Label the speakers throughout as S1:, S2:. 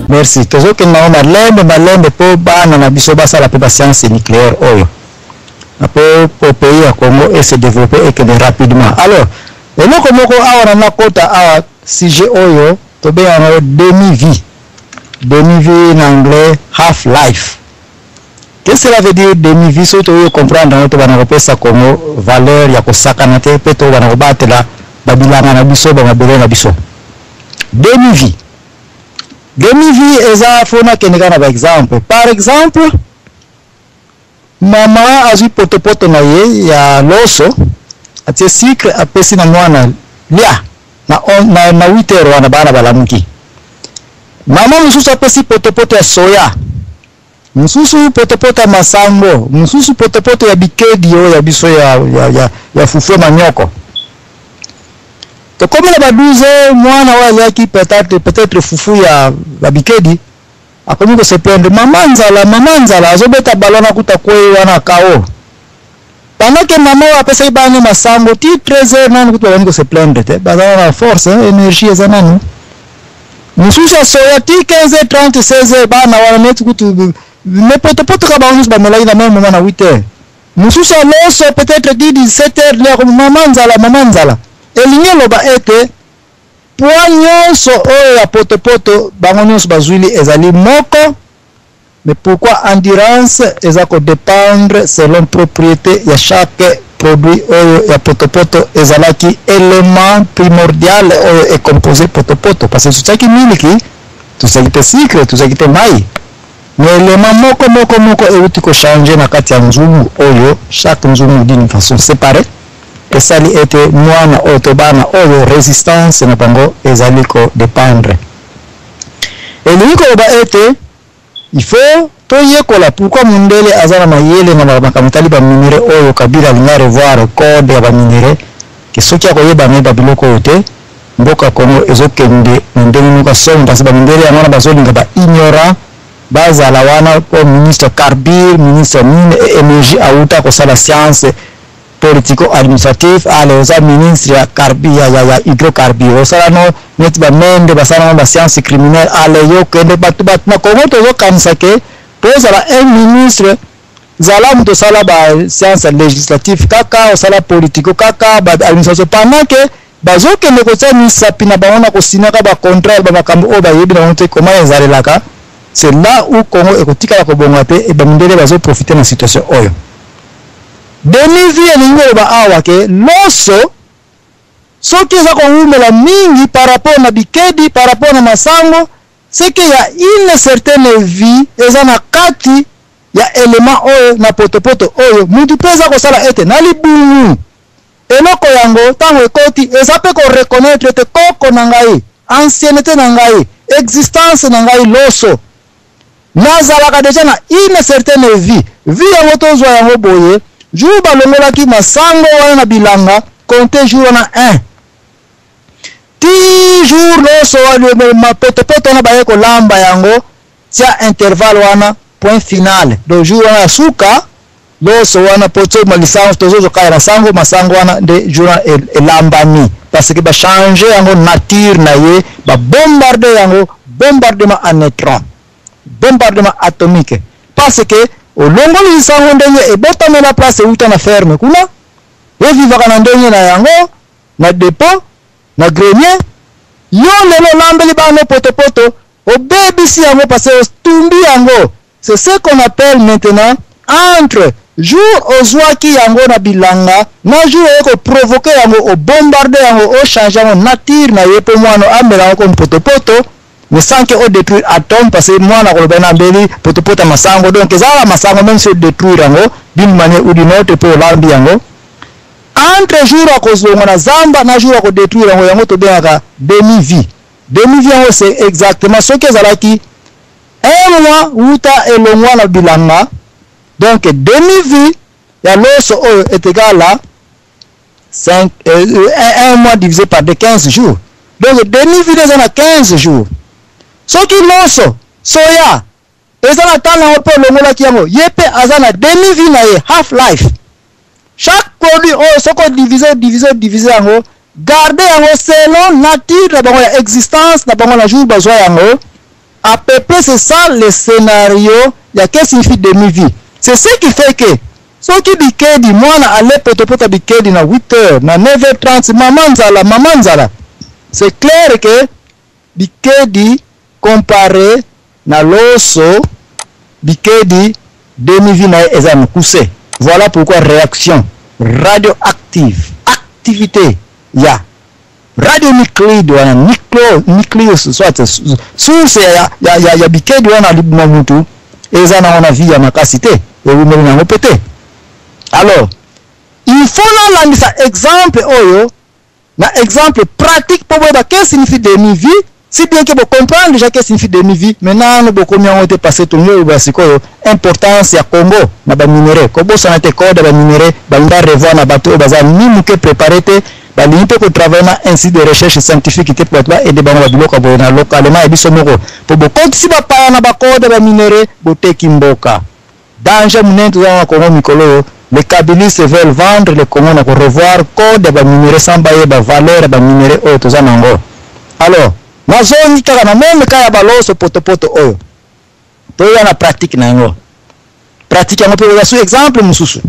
S1: Merci. Tozokende yango malembe malembe mpo bana na biso basala mpe bascience nucléaire oyo mpo po pays ya Congo e se développer, ekende rapidement. Alors, eloko moko awa na nakota awa, sujet oyo tobenga yango demi vie. Demi vie, na anglais half life. Qu'est-ce que cela veut dire, demi vie? Soki toyoki comprendre yango, tobanda kopesa Congo valeur ya kosakana te, mpe tobanda kobatela babilanga na biso, bamabele na biso. Demi vie, demi vie eza fo nakende kaka na baexemple. Par exemple, mama azwi potopoto na ye ya loso, atie sucre, apesi na mwana: "Lia." Na 8 heures wana bana balamuki. Mama mosusu apesi potopoto ya soya, mosusu potopoto ya masango, mosusu potopoto ya bikedi oyo ya biso ya fufu, manioko. Tokomi na ba 12 heures, mwana oyo aliaki peut-être fufu ya bikedi akomi kose plaindre: "Mama, nzala, mama, nzala." Azobeta ballon, akuta kwei wana kao. Pendant que mama oyo apesaki bana masango ti 13 heures, nanu kutu babandi kose plaindre te, baza na force, énergie eza nanu. Mosusu ya soya ti 15 heures 30, 16 heures, bana wana neti kutu me potopoto kaka, bango nyonso bamelaki na même moment na 8 heures. Mosusu ya loso peut-être ti 17 heures nde akomi: "Mama, nzala, mama, nzala." Elingi eloba ete poids nyonso oyo ya potopoto bango nyonso bazwili ezali moko. Mais pourquoi endurance eza kodépendre selon propriété ya chaque produit? Oyo ya potopoto ezalaki élément primordial oyo ecompose potopoto, parce que totiaki miliki, tozalaki mpe sucre, tozalaki mpe mai, mais élément moko moko moko euti kochange na kati ya nzungu oyo, chaque nzungu d'une façon séparée, esali ete mwana oyo to bana oyo résistance na bango ezali kodépendre. Elingi koloba ete il faut toyekola pourquoi mundele aza na mayele na makambo etali baminerais oyo. Kabila alingi revoir code ya baminerais, ke soki akoyeba nayeba biloko oyo te, mboka Congo ezokende na ndenge moko somo, parce bamindele yango wana bazolinga baignorant bazala wana. Po ministre carbure, ministre mine et énergie auta kosala science politico administratif, ale oza ministre ya carbi ya hydrocarbure, osala no neti bamende basala no bascience criminelle. Ale yo kende, bato na Congo tozokanisa ke po ozala un ministre, zala moto osala bascience législative kaka, osala politico kaka, baadministration, pendant ke bazokende kotia misapi na bango na kosinaka bacontrôle, bamakambo oyo bayebi na bango te koma ezalelaka. C'est là où Congo ekotikala kobonga te. Bamindele bazoprofite na situation oyo. Demi vie elingi koloba awa ke loso soki eza kowumela mingi par rapport na bikedi, par rapport na masango, c'est que ya une certaine vie eza na kati ya élément oyo na potopoto oyo. Mutu mpe eza kosala ete na libungu eloko yango ntango ekoti, eza mpe koreconnaître ete koko na ngai, ancienneté na ngai, existence na ngai loso, nazalaka déjà na une certaine vie. Vie yango tozwa yango boye: jour balongolaki masango wana na bilanga, compte jour wana 1 ti jour loso mapotopoto wana baye kolamba yango, tia intervalle wana, point final. Donc jour wana ya suka loso wana, po lisango tozozokaya masango, masango wana nde jour wana elambami, parce que bachange yango nature na ye, babombarde yango, bombardement en neutron, bombardement atomique, parce que olongoli lisango ndenge ebotamela, place euta na ferme kuna, evivaka na ndenge na yango na dépôt, na grenier. Yo lelo olambeli bana potopoto, obebisi yango parce que otumbi yango. C'est ce qu'on appelle maintenant, entre jour ozwaki yango na bilanga na jour oye koprovoke yango, obombarde yango, ochange yango nature na ye, mpo mwana amela yango comme potopoto, mais sans que odétruire atome, parce que mwana koloba na mbeli potopoto ya masango. Donc ezala masango, même si odétruire yango d'une manière ou d'une autre, mpo olambi yango, entre jour akozonga na zamba na jour akodétruire yango, yango tobengaka demi vie. Demi vie yango, c'est exactement soki ezalaki un mois wuta elongwa na bilanga. Donc demi vie ya loso oyo est égal à 5, 1 mois divisé par de 15 jours. Donc demi vie eza na 15 jours. Soki loso soya eza na ntango yango mpe olongolaki yango, ye mpe aza na demi vie na ye, half life. Chaque produit oyo soki odivise, odivise, odivise yango, garde yango selon nature na bango ya existence na bango na jour bazwa yango. À peu près c'est ça le scénario ya que signifie demi-vie. C'est ce qui fait que soki bikedi mwana ale potopota bikedi na 8 heures, na 9h30, mama nzala, mama nzala, c'est clair que bikedi comparé na loso, bikedi demi-vie na ye eza mokuse. Voilà pourquoi réaction radioactive, activité ya radionuclide wana, nucleus, soit source ya bikedi wana libuma mutu eza nango na vie ya makasi te, ewumeli nango pe te. Alors il faut nalandisa exemple oyo na exemple pratique po boyeba que signifie demi-vie, si bien que bocomprendre déjà que signifie demi-vie. Maintenant bokomi yango te, parce que tolingi oyeba sikoyo importance ya Congo na baminerais. Kobosana te, code ya baminerais balingi barevoir na bato oyo baza ni moke préparé te, balingi mpe kotravailler na institut de recherche scientifique te, po bato baaider bango babiloko ya boye na localement ya biso moko, po bokotisi bapaya na bacode ya baminerais, boteki mboka. Danger monene toza na Congo mikolo oyo. Les kabilistes veulent vendre le Congo na korevoir code ya baminerais sans bayeba valeur ya baminerais oyo toza nango. Alors nazongi kaka na même cas ya baloso potopoto oyo, toya na pratique na yango. Pratique yango mpe oza su exemple mosusu,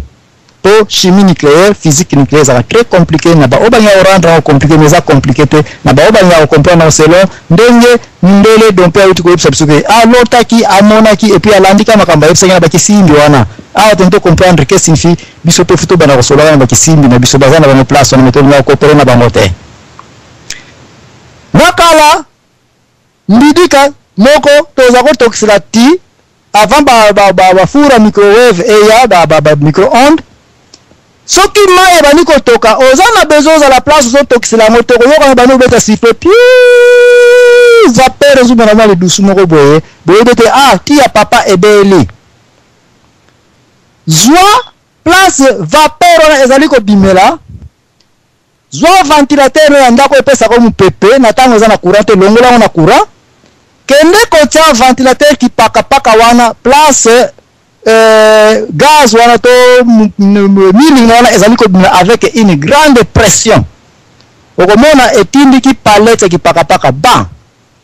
S1: po chimie nucléaire, physique nucléaire ezalaka très compliqué na baoyo balingaka korendre yango compliqué, mais eza compliqué te na baoyo balingaka kocomprendre yango selon ndenge mindele dompe auti koyebisa biso ke alotaki, amonaki, et puis alandika makambo ayebisaki na bakisimbi wana. Awa toni tocomprendre que signifie. Biso mpe fu tobanda kosolaka na bakisimbi na biso, baza na bango place wana, me tolingaka koopérer na bango te. Nakala mbidika moko toza kotokisela ti avant bafour ba microwave eya, ba micro-onde. Soki mai ebandi kotoka, oza na besoin ozala place ozotokisela yango, tokoyoka bandi kobeta sifflet, pi vapeur ezobima mwa lidusu moko boye. Boyebi ete ah, ti ya papa ebeli. Zwa place vapeur wana ezali kobimela, zwa ventilateur ya ndako epesaka mopepe na ntango eza na courant te, longola yango na courant, kende kotia ventilateur kipakapaka wana place gaz wana to milinga wana ezali kobima avec une grande pression. Okomona etindiki palette ya kipakapaka ban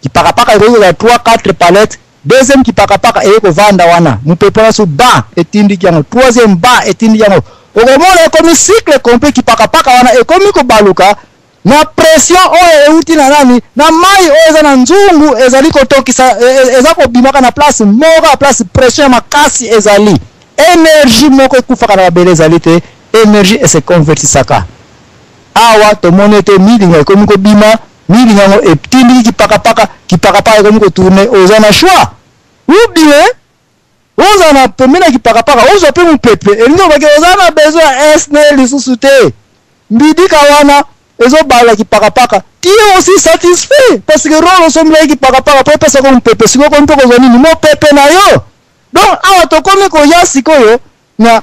S1: kipakapaka, ekoki kozala 3 4 palette. Deuxième kipakapaka eye kovanda wana, mopepe wana su ban etindiki yango, troisième ban etindiki yango. Okomona ekomi cycle complet, kipakapaka wana ekomi kobaluka na pression oyo euti na nani, na mai oyo eza na nzungu ezali kotokisa, eza kobimaka na place moko ya place pression ya makasi ezali. Énergie moko ekufaka na mabele ezali te, énergie ese convertisaka. Awa tomoni ete milinga ekomi kobima, milinga yango etindiki kipakapaka, kipakapaka ekomi kotourner. Oza na choix: ou bien oza na pembeni ya kipakapaka, ozwa mpe mopepe, elingi obaki oza na besoin ya SNEL lisusu te. Mbidika wana ezobala kipakapaka, tu es aussi satisfait parce que role osombelaki kipakapaka po epesaka mopepe, sikoyo okomi mpe kozwa nini? Mopepe na yo. Donc awa tokomi koya sikoyo na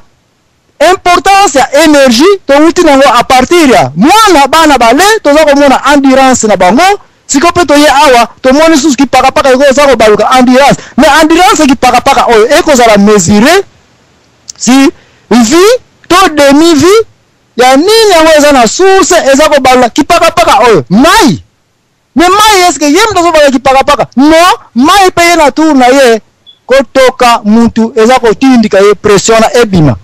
S1: importance ya énergie. Towuti nango à partir ya mwana, bana bale toza komona endurance na bango. Sikoyo mpe toye awa, tomoni susu kipakapaka ekoki eza kobaluka, endurance. Mais endurance kipakapaka oyo ekozala mesure si vie to demi vie ya nini yango eza na source eza kobalula kipakapaka oyo, mai. Mais mai, eske ye moto azobala kipakapaka? Non, mai mpe ye na tour na ye kotoka mutu eza kotindika ye pression na ebima.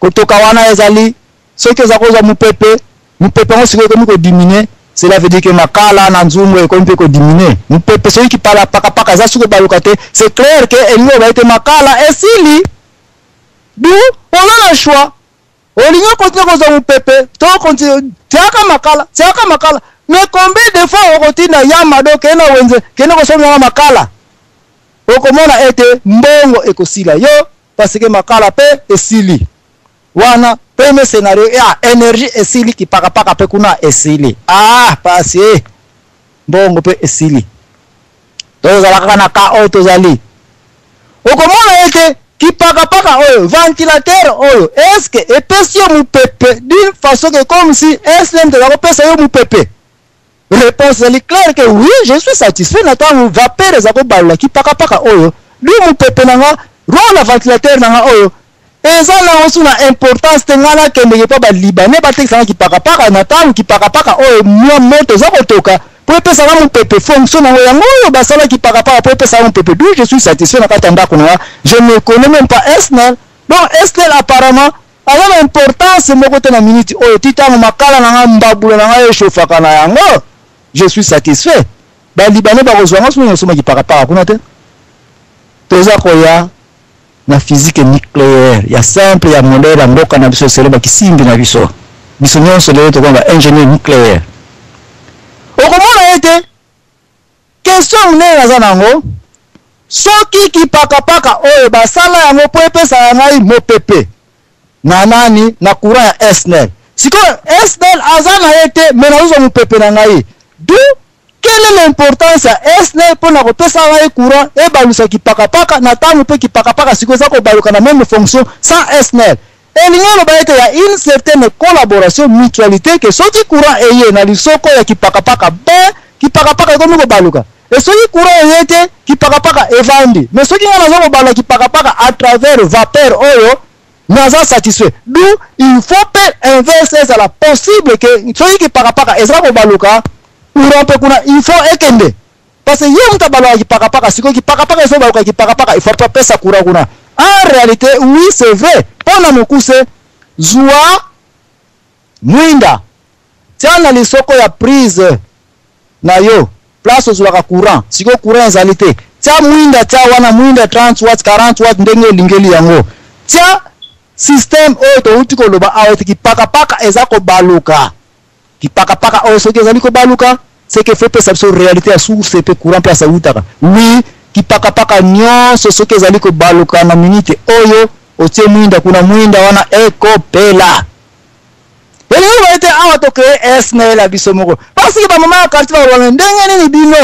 S1: Kotoka wana ezali soki eza kozwa mopepe, mopepe yango sikoyo ekomi kodiminuer. Cela veut dire que makala na nzungu ekomi mpe kodiminuer mopepe. Soki kipala pakapaka eza soki ebaluka te, c'est clair ke elingi oba ete makala esili. Du oza na choix: olingi okontinue kozwa mopepe to continue tiaka makala, tiaka makala. Mais combien de fois okotinda ya mado kende na wenze, kende kosomba makala? Okomona ete mbongo ekosila yo parce que makala mpe esili. Wana premier scénario ya énergie esili, kipakapaka mpe kuna esili. Ah, pasi e mbongo mpe esili, tozala kaka na ka oyo tozali. Okomona ete kipakapaka oyo, ventilateur oyo, eske epesi yo mopepe d'une façon que comme si SNEL toza kopesa yo mopepe? Réponse ezali claire que oui, je suis satisfait na ntango vapeur eza kobalula kipakapaka oyo du mopepe na nga. Rôle ya ventilateur na nga oyo eza nango su na importance te. Ngai nakendeke mpo balibanais batekisanga kipakapaka na ntango kipakapaka oyo mwa moto eza kotoka. mpo epesaka mopepe. Fonction nango yango oyo basala kipakapaka mpo epesaka mopepe. D'où je suis satisfait na kati ya ndako na nga, je ne connais même pas SNEL. Donc SNEL apparemment aza na importance moko te na minute oyo. Ti ntango makala na nga, mbabula na ngai echauffaka na yango, je suis satisfait. Balibanais bakozwa nga soki nasomba kipakapaka kuna te. Toza koya na physique nucléaire ya simple ya modèle ya mboka na biso, selo bakisimbi na biso. Biso nyonso lelo tokoma ba ingénieur nucléaire. Okomona ete question monene naza nango, soki kipakapaka oyo basala yango mpo epesaka ngai mopepe na nani, na courant ya SNEL, sikoyo SNEL aza na ye te, me nazozwa mopepe na ngai, d'où quelle est l'importance ya SNEL mpona kopesa ngai courant ebalusa kipakapaka na ntango mpe kipakapaka sikoyo eza kobaluka na même fonction sans SNEL? Elingi oloba ete ya une certaine collaboration, mutualité, ke soki courant eye na lisoko ya kipakapaka, be kipakapaka ekomi kobaluka, e soki courant eye te, kipakapaka evandi. Mais soki ngai naza kobaluka kipakapaka à travers vapeur oyo, naza satisfait. D'où il faut mpe inverse ezala possible, ke soki kipakapaka eza kobaluka, courant mpe kuna il faut ekende, parce que ye moto abalukaka kipakapaka. Sikoyo kipakapaka ezobaluka kipakapaka, il faut apesa courant kuna. En réalité, oui, c'est vrai. Mpo na mokuse, zwa mwinda, tia na lisoko ya prise na yo, place ozwaka courant. Sikoyo courant ezali te, tia mwinda, tia wana mwinda 30 watts, 40 watts, ndenge olingeli yango. Tia système oyo touti koloba awa ete kipakapaka eza kobaluka. Kipakapaka oyo soki ezali kobaluka, c'est que faut epesa biso réalité ya source mpe courant mpe asautaka. Oui, kipakapaka nyonso soki ezali kobaluka na minute oyo otie mwinda kuna, mwinda wana ekopela. Elingi boye te awa tocréer SNEL ya biso moko, parce que bamama ya quartier balobana ndenge nini bino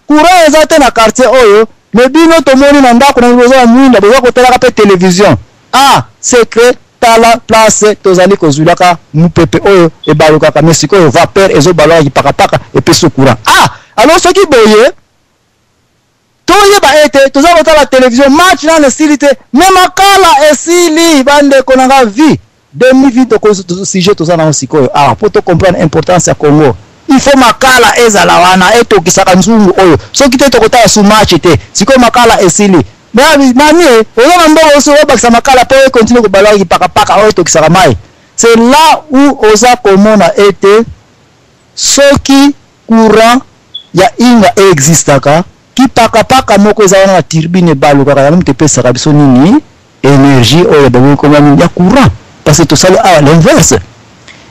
S1: courant eza te na quartier oyo, me bino tomoni na ndako na boza na mwinda, boza kotalaka mpe télévision. Ah, secret, tala place tozali kozwilaka mopepe oyo ebalukaka, me sikoyo vapeur ezobalukaka kipakapaka, epesi courant. Ah, alors soki boye, toyeba ete toza kotala télévision, match nano esili te, me makala esili. Bandeko na nga, vie demi vie, sujet toza nango sikoyo awa, mpo tocomprendre importance ya Congo, il faut makala ezala wana etokisaka nzungu oyo. Soki te, tokotala su match te. Sikoyo makala esili, mami oza na mbongo osi obakisa makala mpo econtinuer kobalaka kipakapaka oyo etokisaka mai. C'est là où oza komona ete soki courant ya Inga existaka, kipakapaka moko eza wana na turbine ebalukaka, yango moto epesaka biso nini? Énergie oyo bakoki koma nini? Ya courant. Parce que tosali awa l'inverse.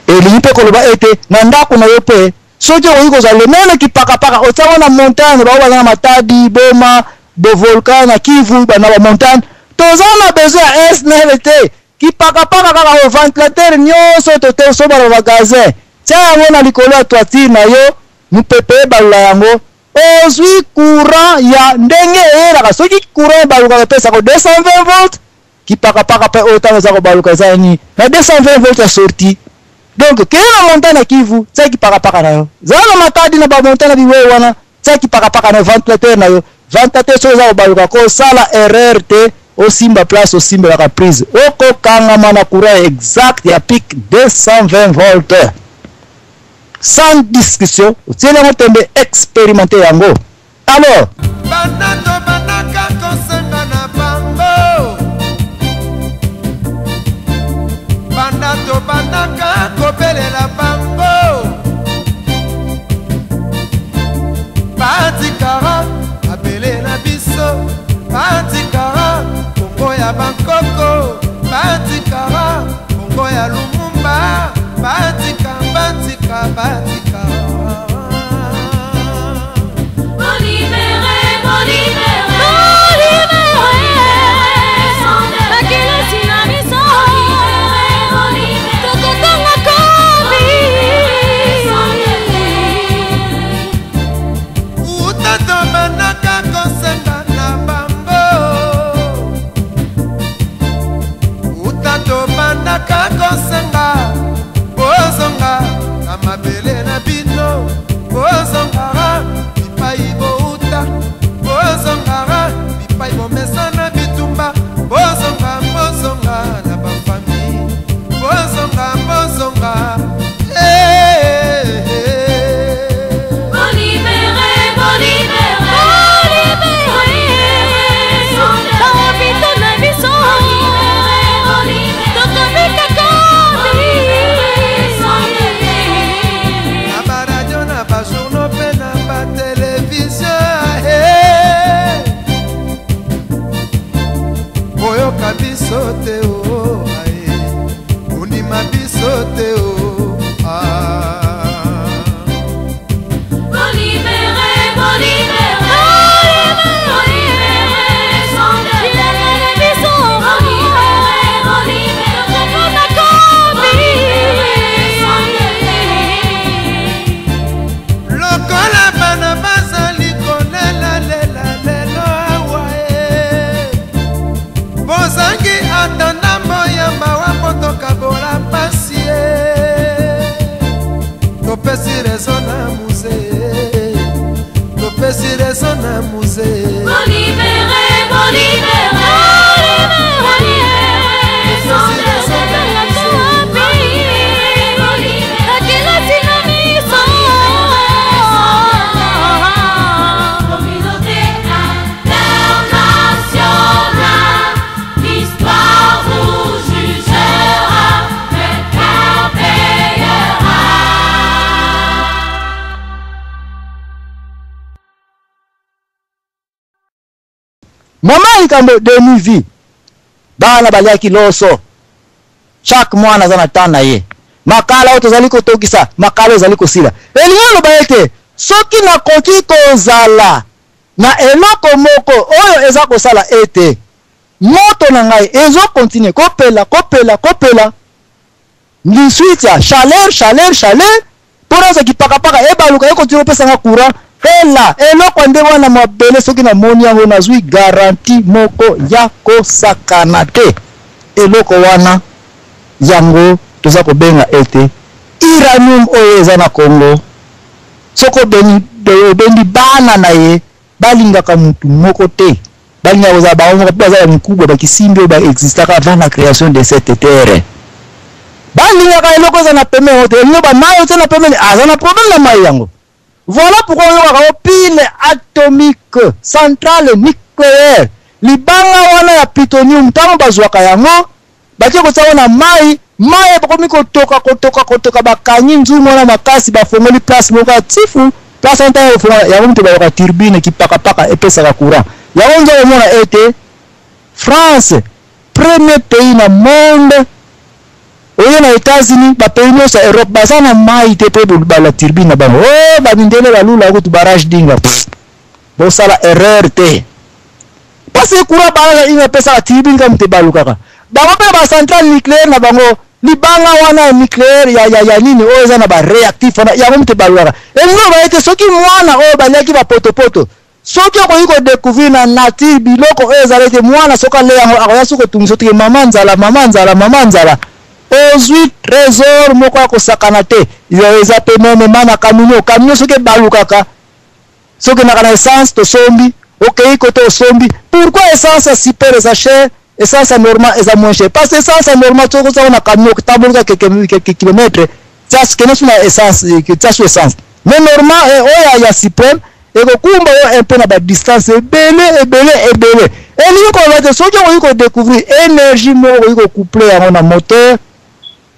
S1: Elingi mpe koloba ete na ndako na yo mpe, soki okoki kozwa lemene kipakapaka, otiango na montagne, bao baza na Matadi, Boma, bovolcan na Kivu, na bamontagne, toza na besoin ya SNEL te. Kipakapaka kaka oyo, ventilateur nyonso tosoba na magasin, tia yango na likolo ya toiture na yo, mopepe ebalula yango, ozwi courant ya ndenge eyelaka. Soki courant ebalukaka, epesaka 220 volt. Kipakapaka mpe oyo ntango eza kobaluka, eza nini? Na 220 volt ya sortie. Donc kende na montagne ya Kivu, tia kipakapaka na yo. Zala na Matadi, na bamontagne na biwewe wana, tia kipakapaka na ventilateur na yo. Ventilateur soki eza kobaluka, kosala erreur te, osimba place osimbelaka prise, okokangama na courant exact ya pic 220 volt, sans discussion. Otieli yango tembe, expérimenté yango alors.
S2: Banda tobandaka kosenga na bango, banda tobandaka kobelela bango, batikara mabele na biso, batikara Kongo ya bankoko, batikara Kongo ya Lumumba, batika, batika, batika.
S3: Bolibere, bolibere, bakelasi na biso tokotanga kobi.
S2: Uta tobandaka kosenga na bango, uta tobandaka kosenga, bozonga na mabele na bino, bozongaka bipai bouta, bozongaka bipai bomesana bitumba, bozonga, bozonga na bafamille, bozonga, bozonga. Eh, eh, eh. Regideso na Mzee.
S3: Bolibere, bolibere, Communauté internationale, l'histoire vous jugera, mais qu'un payera.
S1: Mama likambo demi vie, bana baliaki loso, chaque mwana aza na temps na ye. Makala oyo tozali kotokisa, makala ezali kosila. Elingi oloba ete soki nakoki kozala na eloko moko oyo eza kosala ete moto na ngai ezokontinue kopela kopela kopela lisuite ya chaleur chaleur chaleur mpo nazwa kipakapaka ebaluka ekontinue kopesa nga courant ela eloko ya ndenge wana mabele. Soki namoni yango, nazwi garantie moko ya kosakana te. Eloko wana yango toza kobenga ete uranium oyo eza na Congo. Soki obendi bana na ye, balingaka mutu moko te, balingaka kozala bango moko mpe baza ya mikubwa bakisimbi oyo baexistaka avant la création de cette terre. Balingaka eloko eza na pembeni yango te. Elingi bamai otie na pembeni, aza na problème na mai yango. Voilà pourquoi oyokaka o pile atomique, centrale nucléaire. Libanga wana ya plutonium, ntango bazwaka yango, batie kotia yango na mai, mai bakomi kotoka kotoka kotoka, bakangi nzungu wana makasi, bafongoli place moko ya tifu. Place wana, ntango kofongola yango, moto bayoka turbine kipakapaka epesaka courant. Yango nzo komona ete France, premier pays na monde, oyo na États-Unis, bapays nyonso ya Europe baza na mai te mpo bala turbine na bango. O bamindele balula kutu barrage Dinga, bosala erreur te, parce que courant barrage Inga epesaka turbine kaka moto ebalukaka. Bango mpe bacentrale nucléaire na bango, libanga wana ya nucléaire ya nini oyo eza na baréactif wana, yango moto ebalukaka. Elingi oyo ete soki mwana oyo baliaki bapotopoto, soki okoki kodécouvrir na nature biloko oyo ezala ete mwana soki ale yango akoya soki otungisa otike mama nzala, mama nzala, mama nzala, ozwi trésor moko ya kosakana te. Yo eza mpe même na camion. Camion soki ebalukaka, soki endaka na essence, tosombi, okei kote osombi. Pourquoi essence ya super eza cher, essence ya normal eza moins cher? Parce que essence ya normal, soki ozango na camion, otambolika quelques kilomètre, kende so na essence, tia so essence. Mais normal oyo ya suprême ekokumba yo un peu na badistance ebele ebele ebele. Elingi koloba te soki okoki kodécouvrir énergie moko, okoki kocoupler yango na moteur.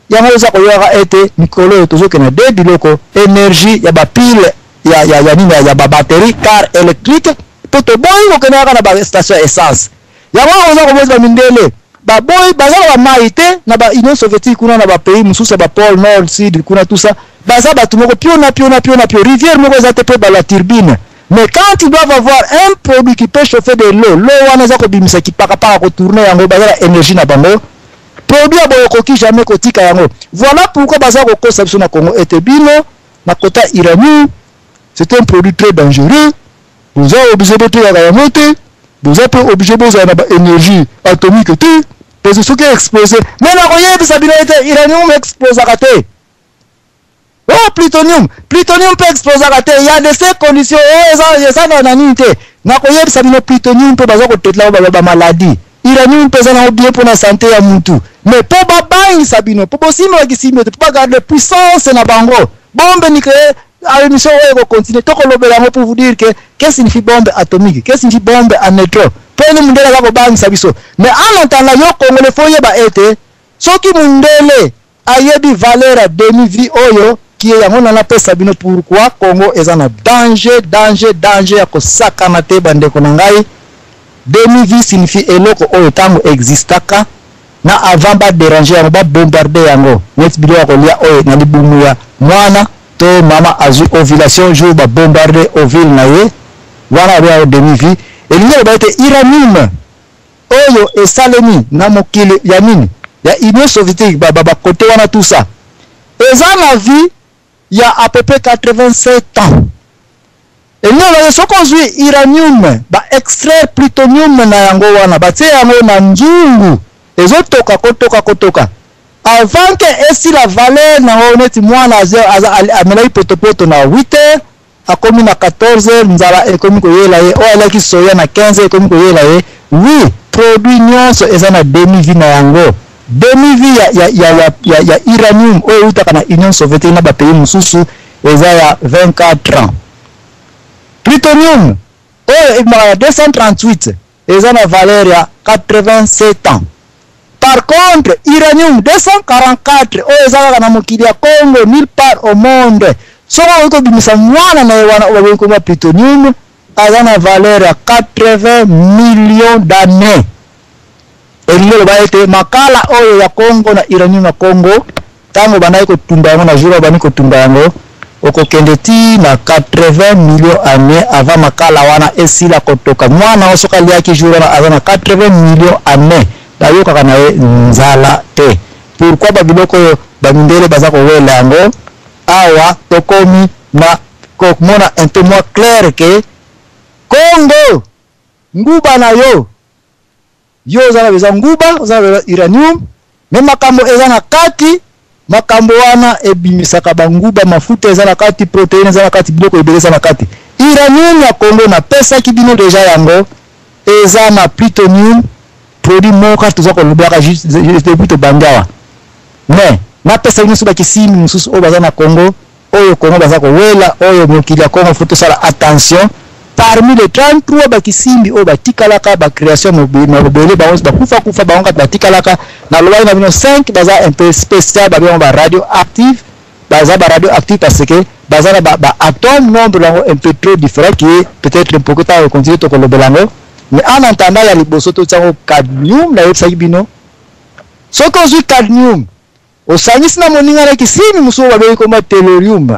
S1: Yango oza koyoka ete mikolo oyo tozokende de biloko énergie ya bapile ya nini, ya babatterie car électrique, mpo toboyi kokende kaka na bastation ya essence. Yango oyo oza komoni bamindele baboyi, baza na bamai te na baunion soviétique kuna, na bapays mosusu ya bapôle nord, sud kuna, tout ça. Baza bato moko pio na pio na pio na pio, rivière moko eza te mpe bala turbine. Mais quand ils doivent avoir un produit qui peut chauffer de l'eau, l'eau wana eza kobimisa kipakapaka, kotourner yango, baza na énergie na bango. Produit ya boye okoki jamais kotika yango. Voilà pourquoi baza kokosa biso na Congo ete bino na kota uranium, c'est un produit très dangereux, boza obligé botekaka yango te, boza mpe obligé bozala na baénergie atomique te, parce que soki explose. Mais nakoyebisa bino ete uranium explosaka te. Oh, plutonium, plutonium mpe explosaka te. Ya de ces conditions oyo eza na nini te. Nakoyebisa bino, plutonium mpe baza kotetela ngo bamaladi, uranium mpe eza nango bien mpona santé ya mutu. Mais mpo babangisa bino, mpo bosimbaki simbi te, mpo bagarde puissance na bango. Bombe nucléaire, à émission oyo ekocontinue, tokolobela yango pour vous dire que qu'est-ce signifie bombe atomique, qu'est-ce signifie bombe à neutron, mpo eni mundele aza kobangisa biso. Mais en attendant, yo Congolais, faut oyeba ete soki mundele ayebi valeur ya demi vie oyo kie, yango na napesa bino pourquoi Congo eza na danger, danger, danger ya kosakana te. Bandeko na ngai, demi vie signifie eloko oyo ntango existaka na avant badéranger yango, babombarde yango, neti biloko ya kolia oyo na libumu ya mwana to mama azwi ovulation, jour babombarde ovule na ye wana, abeya demi vie. Elingi oloba ete uranium oyo esalemi na mokili ya nini, ya Union soviétique, bakote wana, tout ça, eza na vie ya à peu près 87 ans. Elingi oloba soki ozwi uranium, baextraire plutonium na yango wana, batie yango na nzungu, ezotoka kotoka kotoka, avant que esila valeur nango, neti mwana amelaki potopoto na 8 heures. akomi na 14 heures, nzala ekomi koyela ye. Oyo aliaki soya na 15 heures, ekomi koyela ye. Oui, produit nyonso eza na demi vie na yango. Demi vie ya uranium oyo eutaka na Union soviétique na bapays mosusu eza ya 24 ans. Plutonium oyo ebimaka ya 238 eza na valeur ya 87 ans. Par contre, uranium 244 oyo eza kaka na mokili ya Congo, nulle part au monde, soki okoki kobimisa mwana na ye wana oyo bakoki koma plutonium, aza na valeur ya 80 millions d'années. Elingi oloba ete makala oyo ya Congo na uranium ya Congo, ntango bandaki kotumba yango na jour oyo bandi kotumba yango, okokende ti na 80 millions année avant makala wana esila kotoka. Mwana oyo soki aliaki jour wana aza na 80 millions année, bayokaka na ye nzala te. Pourquoi babiloko oyo bamindele baza kowela yango? Awa tokomi na komona un peu moins clair ke Congo, nguba na yo, yo oza na besoin nguba, oza na besoin uranium, me makambo eza na kati. Makambo wana ebimisaka banguba, mafuta eza na kati, protéine eza na kati, biloko ebele eza na kati. Uranium ya Congo napesaki bino deja yango, eza na plutonium, produit moko toza kolobelaka depuis tobandi awa. Mais napesaki nyonso bakisimbi mosusu oyo baza na Congo, oyo Congo baza kowela, oyo mokili ya Congo faut tosala attention. Parmi les 33 bakisimbi oyo batikalaka, bacréation mobele, bango bakufa kufa, bango kati batikalaka, nalobaki na bino 5 baza un peu spécial, babengo ba radioactive. Baza ba radioactive parce que baza na ba atome nombre yango un peu trop différent, qui est peut-être un peu ntango continue tokolobela yango. Mais en attendant, ya liboso totiango cadmium. Nayebisaki bino, soki ozwi cadmium, osangisi na moninga na kisimi mosusu oyo babengi komba tellurium,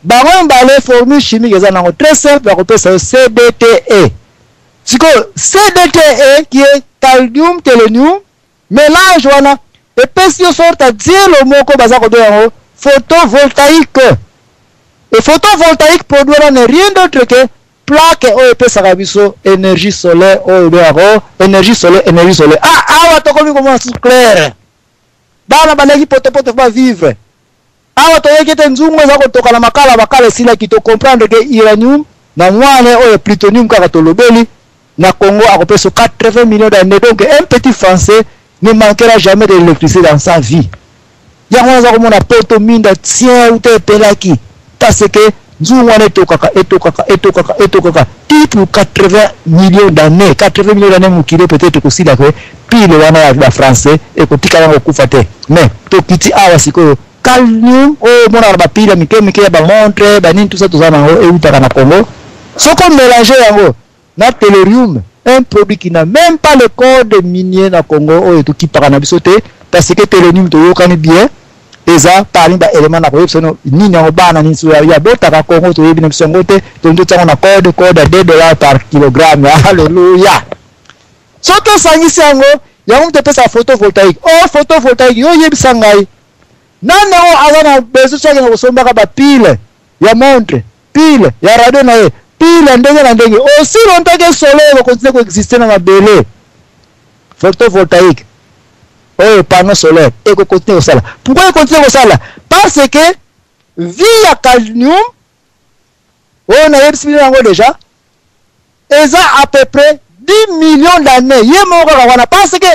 S1: bango mibale formule chimique eza nango très simple, bakopesa yo CDTE. Sikoyo CDTE, qui est cadmium tellurium, mélange wana epesi yo sorte ya dielo moko baza kobenga yango photovoltaïque. Et photovoltaïque, produit wana n'est rien d'autre que plaque oyo epesaka biso énergie solaire, oyo ebengako énergie solaire, énergie solaire. Ah, awa tokomi komona susu claire. Bana baleki potopoto, faut bavivre. Awa toyoki ete nzungu eza kotoka na makala, makala esilaki. Tocomprendre ke uranium na mwana oyo plutonium kaka tolobeli na Congo akopesa 80 millions d'années. Donc un petit Français ne manquera jamais de l'électricité dans sa vie. Yango wana aza komona poto minda tien uta epelaki, parce que nzungu wana etokaka, etokaka, etokaka, etokaka ti pour 80 millions d'années. 80 millions d'années, mokili peut-être kosila ke pile wana ya bafrançais ekotikala yango kokufa te. Mais tokiti awa sikoyo, cadmium oyo omonaka na bapile ya mike mike ya bamontre, banini, tout ça, toza nango, eutaka na Congo. Soki omélange yango na tellurium, un produit qui n'a même pas le code minier na Congo, oyo tokipaka na biso te, parce que tellurium, toyokani bien, eza parmi baélément na koyebisa no nini yango, bana nini so ya botaka Congo, toyebi na biso yango te. Tondi tiango na code ya 2 $ par kilogramme. Alléluia! Soki osangisi yango, yango moto epesaka photovoltaïque. O photovoltaïque, yo oyebisa ngai, nani yango aza na besoin soki akende kosombaka bapile ya montre, pile ya radio na ye, pile ya ndenge na ndenge? Aussi longtemps que soleil ekocontinue koexiste na mabele, photovoltaïque oyo, panneau solaire, ekocontinue kosala. Pourquoi ekontinue kosala? Parce que vie ya cadmium oyo nayebisi bino yango déjà eza à peu près 10 millions d'années, ye moko kaka wana, parce que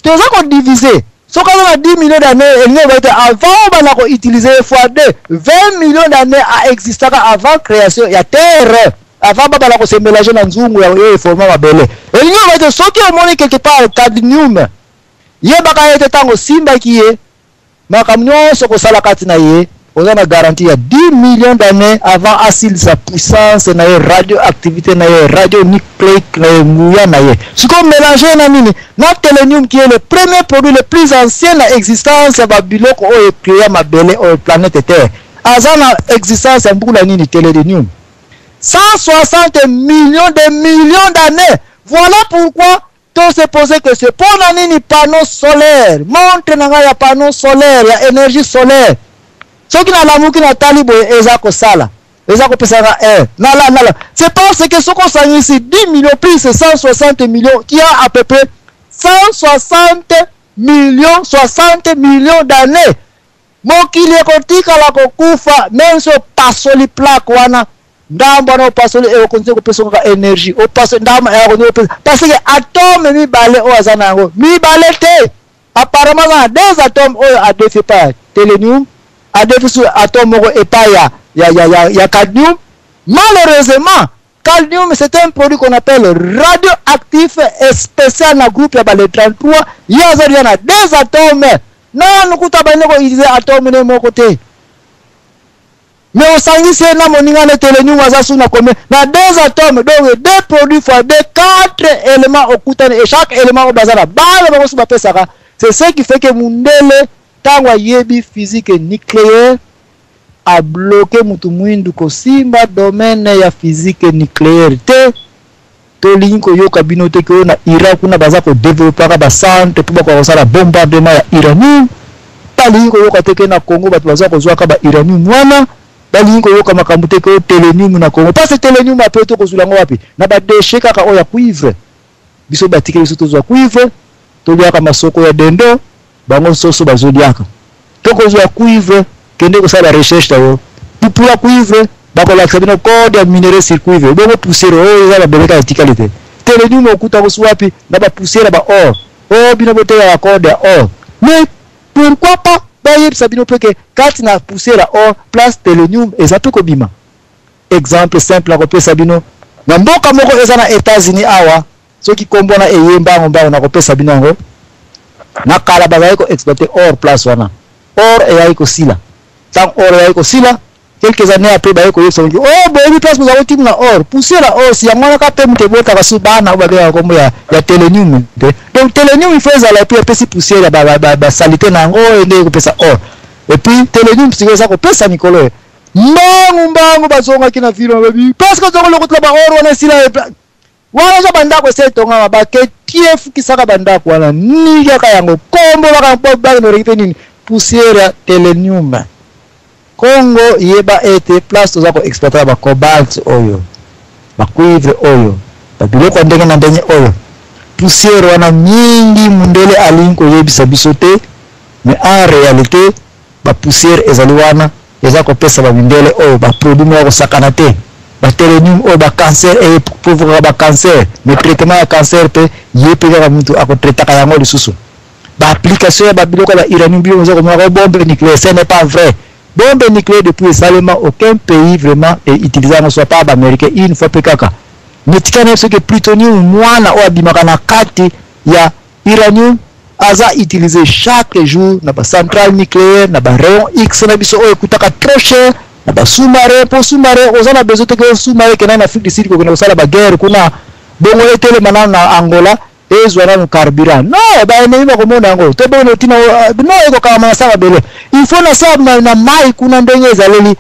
S1: toza kodivise. Soki aza na 10 millions d'années, elingi oloba ete avant obanda koutilize fois 2, 20 millions d'années aexistaka avant création ya terre, avant babanda kose mélange na nzungu ya oyo eforma mabele. Elingi oloba ete soki omoni quelque part cadmium, yebaka ete ntango osimbaki ye, makambo nyonso kosala kati na ye, oza na garantie ya 10 millions d'années avant asilisa puissance na ye, radioactivité na ye, radionucléique na ye, nguya na ye. Sikoyo mélange na nini? Na tellurium, qui est le premier produit le plus ancien na existence ya babiloko oyo ecréa mabele oyo, planète Terre. Aza na existence ya mbula nini? Tellurium, 160 millions de millions d'années. Voilà pourquoi to se poser question: mpo na nini panneau solaire, montre na ngai ya panneau solaire, ya énergie solaire, soki nalamuki, natali boye, eza kosala, eza kopesaka heure nala nala? C'est parce que soki osangisi 10 millions plus 160 millions, qui a à peu près 160 millions, 60 millions d'années, mokili ekotikala kokufa. Même so opasoli plaque wana. Ndambo wana opasoli ekokontinue kopesa kaka énergie, opasoli ndambo ekokontinue kopesa, parce que atome mibale oyo aza na yango mibale te, apparemment aza na deux atomes oyo adefi epai ya tellurium, adefi su atome moko epai ya cadmium. Malheureusement, cadmium, c'est un produit qu'on appelle radioactif et spécial na groupe ya bale 33. Ye aza déjà na deux atomes. Nanu kuta bandi koutiliser atome ne moko te, mais osangisi ye na moninga ne tellurium, aza su na combien? Na deux atomes. Donc deux produits fois deux, quatre éléments okutani, et chaque élément oyo baza na bana bango su bapesaka. C'est ce qui fait que mundele, ntango ayebi physique nucléaire, abloquer mutu mwindu kosimba domaine ya physique nucléaire te. Tolingi koyoka bino te ke oyo na Iran kuna baza kodéveloppaka bacentre mpo bakoka kosala bombardement ya uranium. Balingi koyoka te ke na Congo bato baza kozwaka ba uranium wana. Balingi koyoka makambo te ke oyo tellurium na Congo, parce tellurium ape tokozwila yango wapi? Na badéchets kaka oyo ya cuivre. Biso batikeli biso tozwa cuivre, toliaka masoko ya dendo, bango soso bazoliaka. Tokozwa cuivre, kende kosala recherche na yo, pupula cuivre, bakolakisa bino code ya minerai sur cuivre. Bongo poussière oyo eza babeleka etikali te. Tellurium okuta kosu wapi? Na bapoussière ya baor oyo bino botekaka code ya or. Mais pourquoi pas bayebisa bino mpe ke kati na poussière ya or, place tellurium eza mpe kobima? Exemple simple nakopesa bino, na mboka moko eza na États-Unis awa, soki kombo wana eye mbango mbango, nakopesa bino yango. Na kala bazalaki koexploiter or. Place wana or eyaki kosila. Ntango or eyaki kosila, quelques années après, baye koyebisa bango: "Oh, boyebi place boza kotimuna or, poussière ya or, si yango wana ka mpe moto ebotaka su bana oyo babengaka kombo ya tellurium te." Donc tellurium, il faut ezala, et puis epesi poussière ya basaleté na yango oyo nde ekopesa or. Et puis tellurium sikoyo eza kopesa mikolo oyo. Mbangu mbangu bazongaki na ville, babi parce que ozongo lokotela baor wana esila wana, oza bandako esi etongama, baketie efukisaka bandako wana nini kaka yango kombo baka bakendoreki mpe nini? Poussière ya tellurium. Congo, yeba ete place toza koexploiter bacobalt oyo, bacuivre oyo, babiloko ya ndenge na ndenge oyo, poussière wana mingi mundele alingi koyebisa biso te, mais en réalité bapoussière ezali wana, eza kopesa bamindele oyo baproduit moko kosakana te. Batellurium oyo, bacancer, eprovokaka bacancer, mais traitement ya cancer mpe ye mpe kaka mutu akotraitaka yango. Lisusu baapplication ya babiloko ya bauranium, biloko oza komonaka bombe nucléaire, ce n'est pas vrai. Bombe nucléaire, depuis esalema, aucun pays vraiment eutiliser yango, soit pas baaméricain une fois mpe kaka. Mais tika na soki plutonium, mwana oyo abimaka na kati ya uranium, aza utilisé chaque jour na bacentrale nucléaire, na barayon X na biso oyo ekutaka trop cher, na basous-marin. Mpo sous-marin oza na besoin teke sous-marin ekendaki na Afrique du Sud kokende kosala baguerre kuna, bongo etelema nano na Angola, ezwa nano carburant. Non, baennemi bakomona yango to bongo ntina non, ekokangama na sa mabele. Il faut na sa na mai kuna ndenge ezaleli,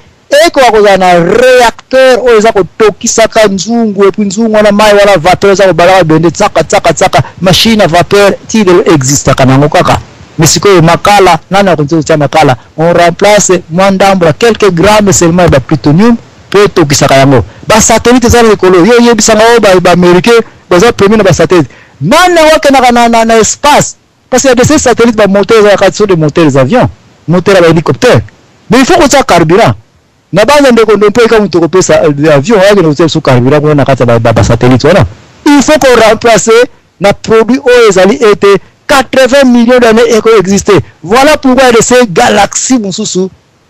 S1: ekoka kozala na réacteur oyo eza kotokisaka nzungu, et puis nzungu wana, mai wana, vapeur eza kobalaka bende tsaka tsaka tsaka. Machine à vapeur ti lelo existaka nango kaka. Mais sikoyo makala, nani akonti kotia makala? On remplace mwa ndambo ya quelques grammes seulement ya baplutonium mpo etokisaka yango. Basatellite eza na likolo. Yo oyebisanga oyo baaméricain baza premier na basatellite, nani yango akendaka na espace? Parce que ya de ces satellites, bamoteur ezalaka so de moteur des avions, moteur ya bahélicoptère, mais il faut kotia carburant na bana. Ndeko ndo mpo eka moto kopesa avion akende kotia biso carburant kuna na kati ya basatellite wana. Il faut koremplacer na produit oyo ezali ete 80 millions d'années ekoexiste. Voilà pourquoi de ces galaxies mosusu,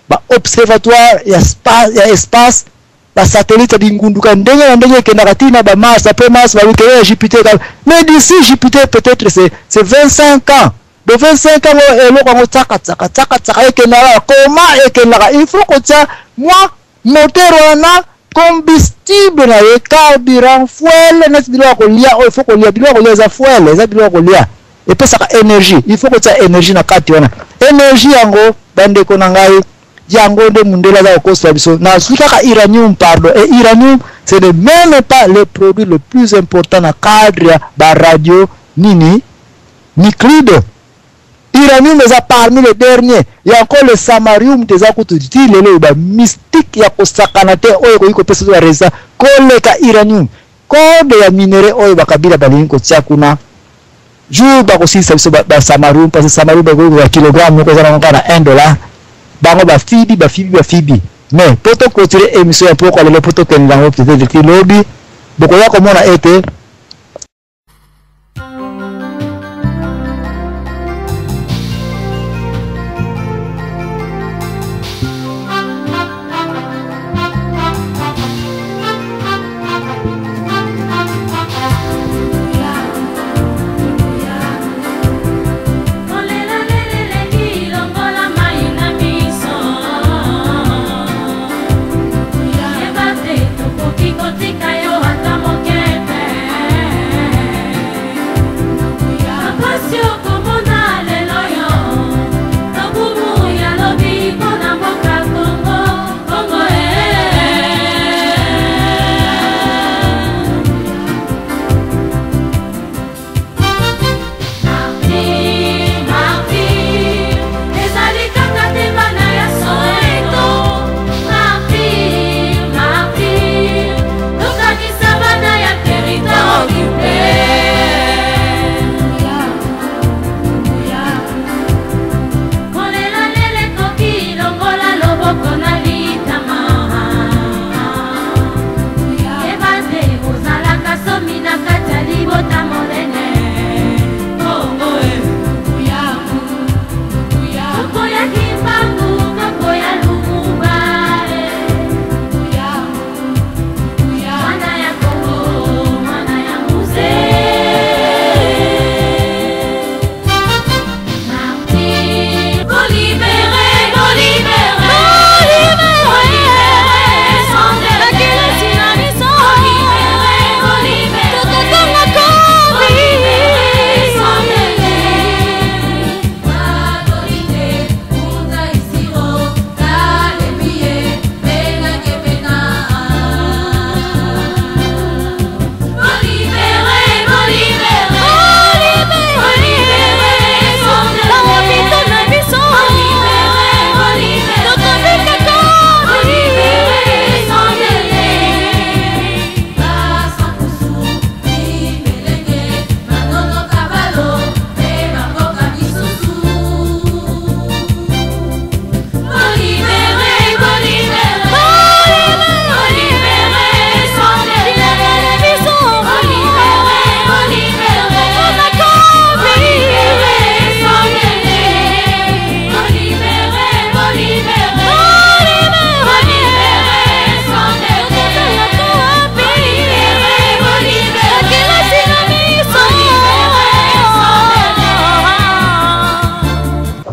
S1: baobservatoire ya espace, basatellite ya bingunduka ndenge na ndenge ekendaka ntina bamars, après Mars babikele ya Jupiter. Mais d'ici Jupiter, peut-être c'est 25 ans. De 25 ans eloko yango tsaka tsaka tsaka tsaka ekendaka. Comment ekendaka? Il faut kotia mwa moteur wana, combustible na ye, carburant, fuel, neti biloko ya kolia oyo. Il faut kolia biloko ya kolia, eza fuel, eza biloko ya kolia epesaka énergie. Il faut kotia énergie na kati wana. Énergie yango, bandeko na ngai, yango nde mundele aza kokosela biso. Nazwi kaka uranium, pardon, et uranium, ce n'est même pas le produit le plus important na cadre ya baradio nini nuclide. Uranium eza parmi les derniers. Ya encore le samarium te, eza kutu ti lelo oyo bamystique ya kosakana te oyo ekoki kopesa biso barésistance koleka uranium. Code ya minerai oyo bakabila balingi kotia kuna, jour bakosilisa biso basamarium, parce que samarium bakoki kozwa kilogramme moko eza nango kaka na 1 dollar. Bango bafibi, bafibi, bafibi. Mais mpo toclôturer émission ya pokwa lelo, mpo tokende yango peut-être ti lobi, bokoya komona ete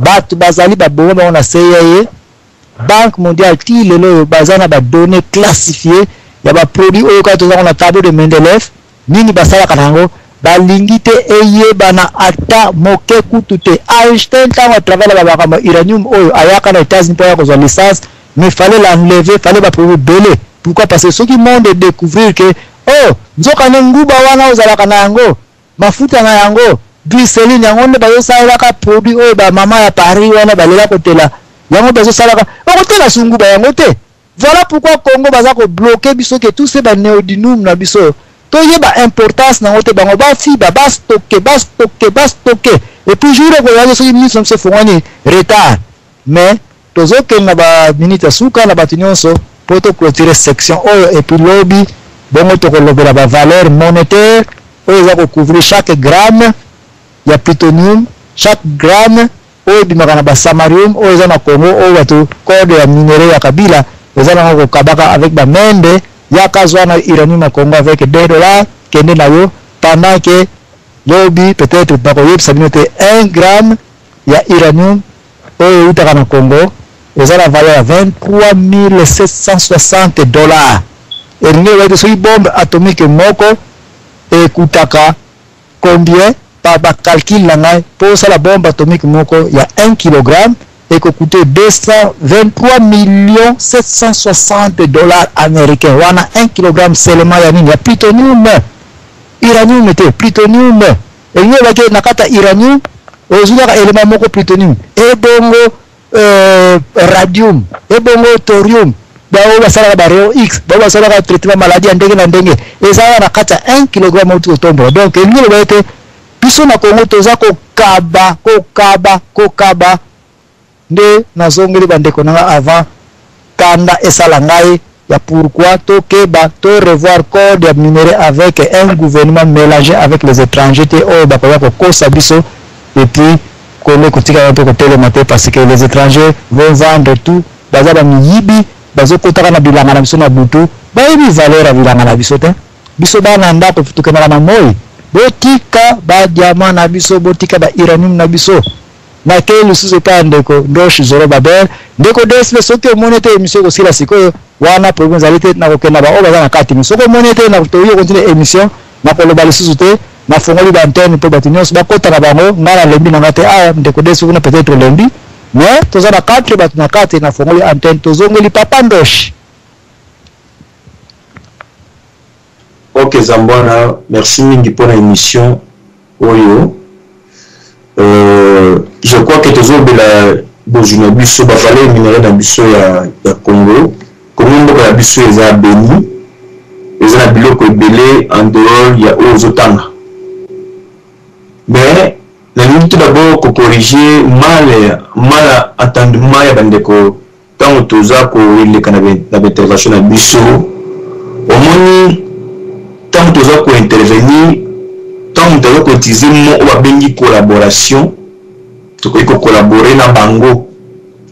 S1: Bato bazali baboma bango na CIA, Banque mondiale, ti lelo oyo baza na badonnées classifiées ya baproduit oyo kaka tozango na tableau de Mendeleev. Nini basalaka na yango, balingi te eyebana ata moke kutu te. Einstein, ntango atravaille na bamakambo ya uranium oyo, ayaka na États-Unis mpo aya kozwa licence, mais fallait l'enlever, fallait baproduit ebele. Pourquoi? Parce que soki monde découvrir que oh, nzoka nde nguba wana ozalaka na yango, mafuta na yango, glycérine yango nde bazosalelaka produit oyo bamama ya Paris wana balela kotela yango, bazosalaka, okotela su nguba yango te. Voilà pourquoi Congo baza kobloquer biso ke tout ce banéodymium na biso toyeba importance nango te. Bango bafiba, bastocker, bastocker, bastocker, et puis jour ekoyaki soki miso na biso efongwani, retard. Mais tozokende na baminute ya suka na bato nyonso mpo toclôturer section oyo, et puis lobi bongo tokolobela bavaleur monétaire oyo eza kocouvrir chaque gramme ya plutonium, chaque gramme oyo ebimaka na basamarium oyo eza na Congo, oyo bato code ya minerai ya Kabila eza nango kokabaka avec bamende. Yaka zwa na uranium ya Congo avec 2 $, kende na yo. Pendant que lobi peut-être bakoyebisa bino te 1 gramme ya uranium oyo eutaka na Congo eza na valeur ya 23 760 $. Elingi eloba ete soki bombe atomique moko ekutaka combien, par bacalcul na ngai, mpo osala bombe atomique moko ya 1 kilogramme, ekokute 223 millions 760 $ américain. Wana 1 kilogramme seulement ya nini? Ya plutonium, uranium te, plutonium. Elingi elobaki na kati ya uranium ozwi kaka élément moko, plutonium, ebongo radium, ebongo thorium, baoyo basalaka barayon X, baoyo basalaka traitement maladie ya ndenge na ndenge, ezalaka na kati ya 1 kilogramme outi kotombola. Donc elingi eloba ete biso na Congo toza kokaba, kokaba, kokaba. Nde nazongeli bandeko na nga avant. Kanda esala ngai ya pourquoi tokeba to revoir code ya minerais avec un gouvernement melange avec les etrangers te oyo bakoya kokosa biso et puis Congo ekotikala mpe kotelema te parce que les etrangers vont vendre tout, baza ba miyibi, bazokotaka na bilanga na biso na butu, bayebi valeur ya bilanga na biso te. Biso bana ndako tokendaka na moyi, botika ba diamant na biso, botika ba uranium na biso. Nakei lisusu epai ya ndeko Ndosh Zorobabel. Ndeko Desle, soki omoni ete emission ekosila sikoyo, wana problème ezali te, nakokenda ba oyo baza na kati. Mais soki omoni ete na toyi okontinue emission, nakoloba lisusu te, nafongoli ba antenne mpo bato nyonso bakota na bango. Ngai nalembi na ngai te. Ah, ndeko Desle kuna peut-être olembi, mais toza na 4 bato na kati, nafongoli antenne, tozongeli papa Ndosh.
S4: Ok Zambwana, merci mingi pona emission oyo. Euh, je crois que tozolobela bozwi na biso ba valeur minerais na biso ya, ya Congo. Congo mboka na biso eza beni, eza na biloko ebele en dehors ya oyo ozotanga. Mais nalingi tout d'abord ko corriger mal mal entendement ya bandeko Tango toza koleka na ba intervention na biso, omoni tango toza ko intervenir, tango moto aza ko utiliser mot oyo babengi collaboration, tokoki ko collaborer na bango.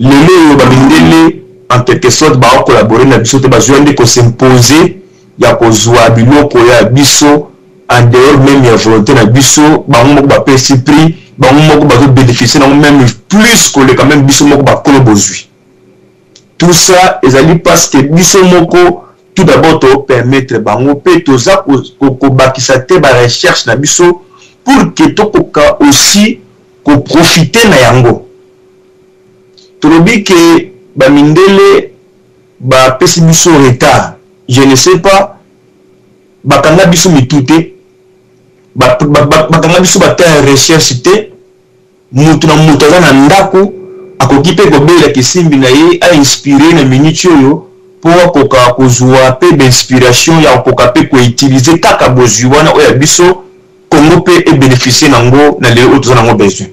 S4: Lelo oyo ba mindele en quelque sorte bao collaborer na biso te, bazoya nde ko s'imposer ya kozua biloko ya biso en dehors meme ya volonte na biso, bango moko bapesi prix, bango moko bazo beneficier nango meme plus koleka meme biso moko bakolo bozwi. Tout ça ezali parce que biso moko tout d'abord to permettre bango pe toza kobakisa te ba recherche na biso pour que tokoka aussi ko profiter na yango. Tolobi ke ba mindele bapesi biso retard, je ne sais pas Bakanga biso mitu te, bakanga biso ba temps ya recherche te, mutu na mutu aza na ndaku akoki pe kobela kisimbi na ye a inspire na minute oyo po akoka kozua pe ba inspiration ya kokoka pe ko utiliser kaka bozui wana oyo ya biso Congo pe e beneficier na ngo na lelo oyo toza na ngo besoin.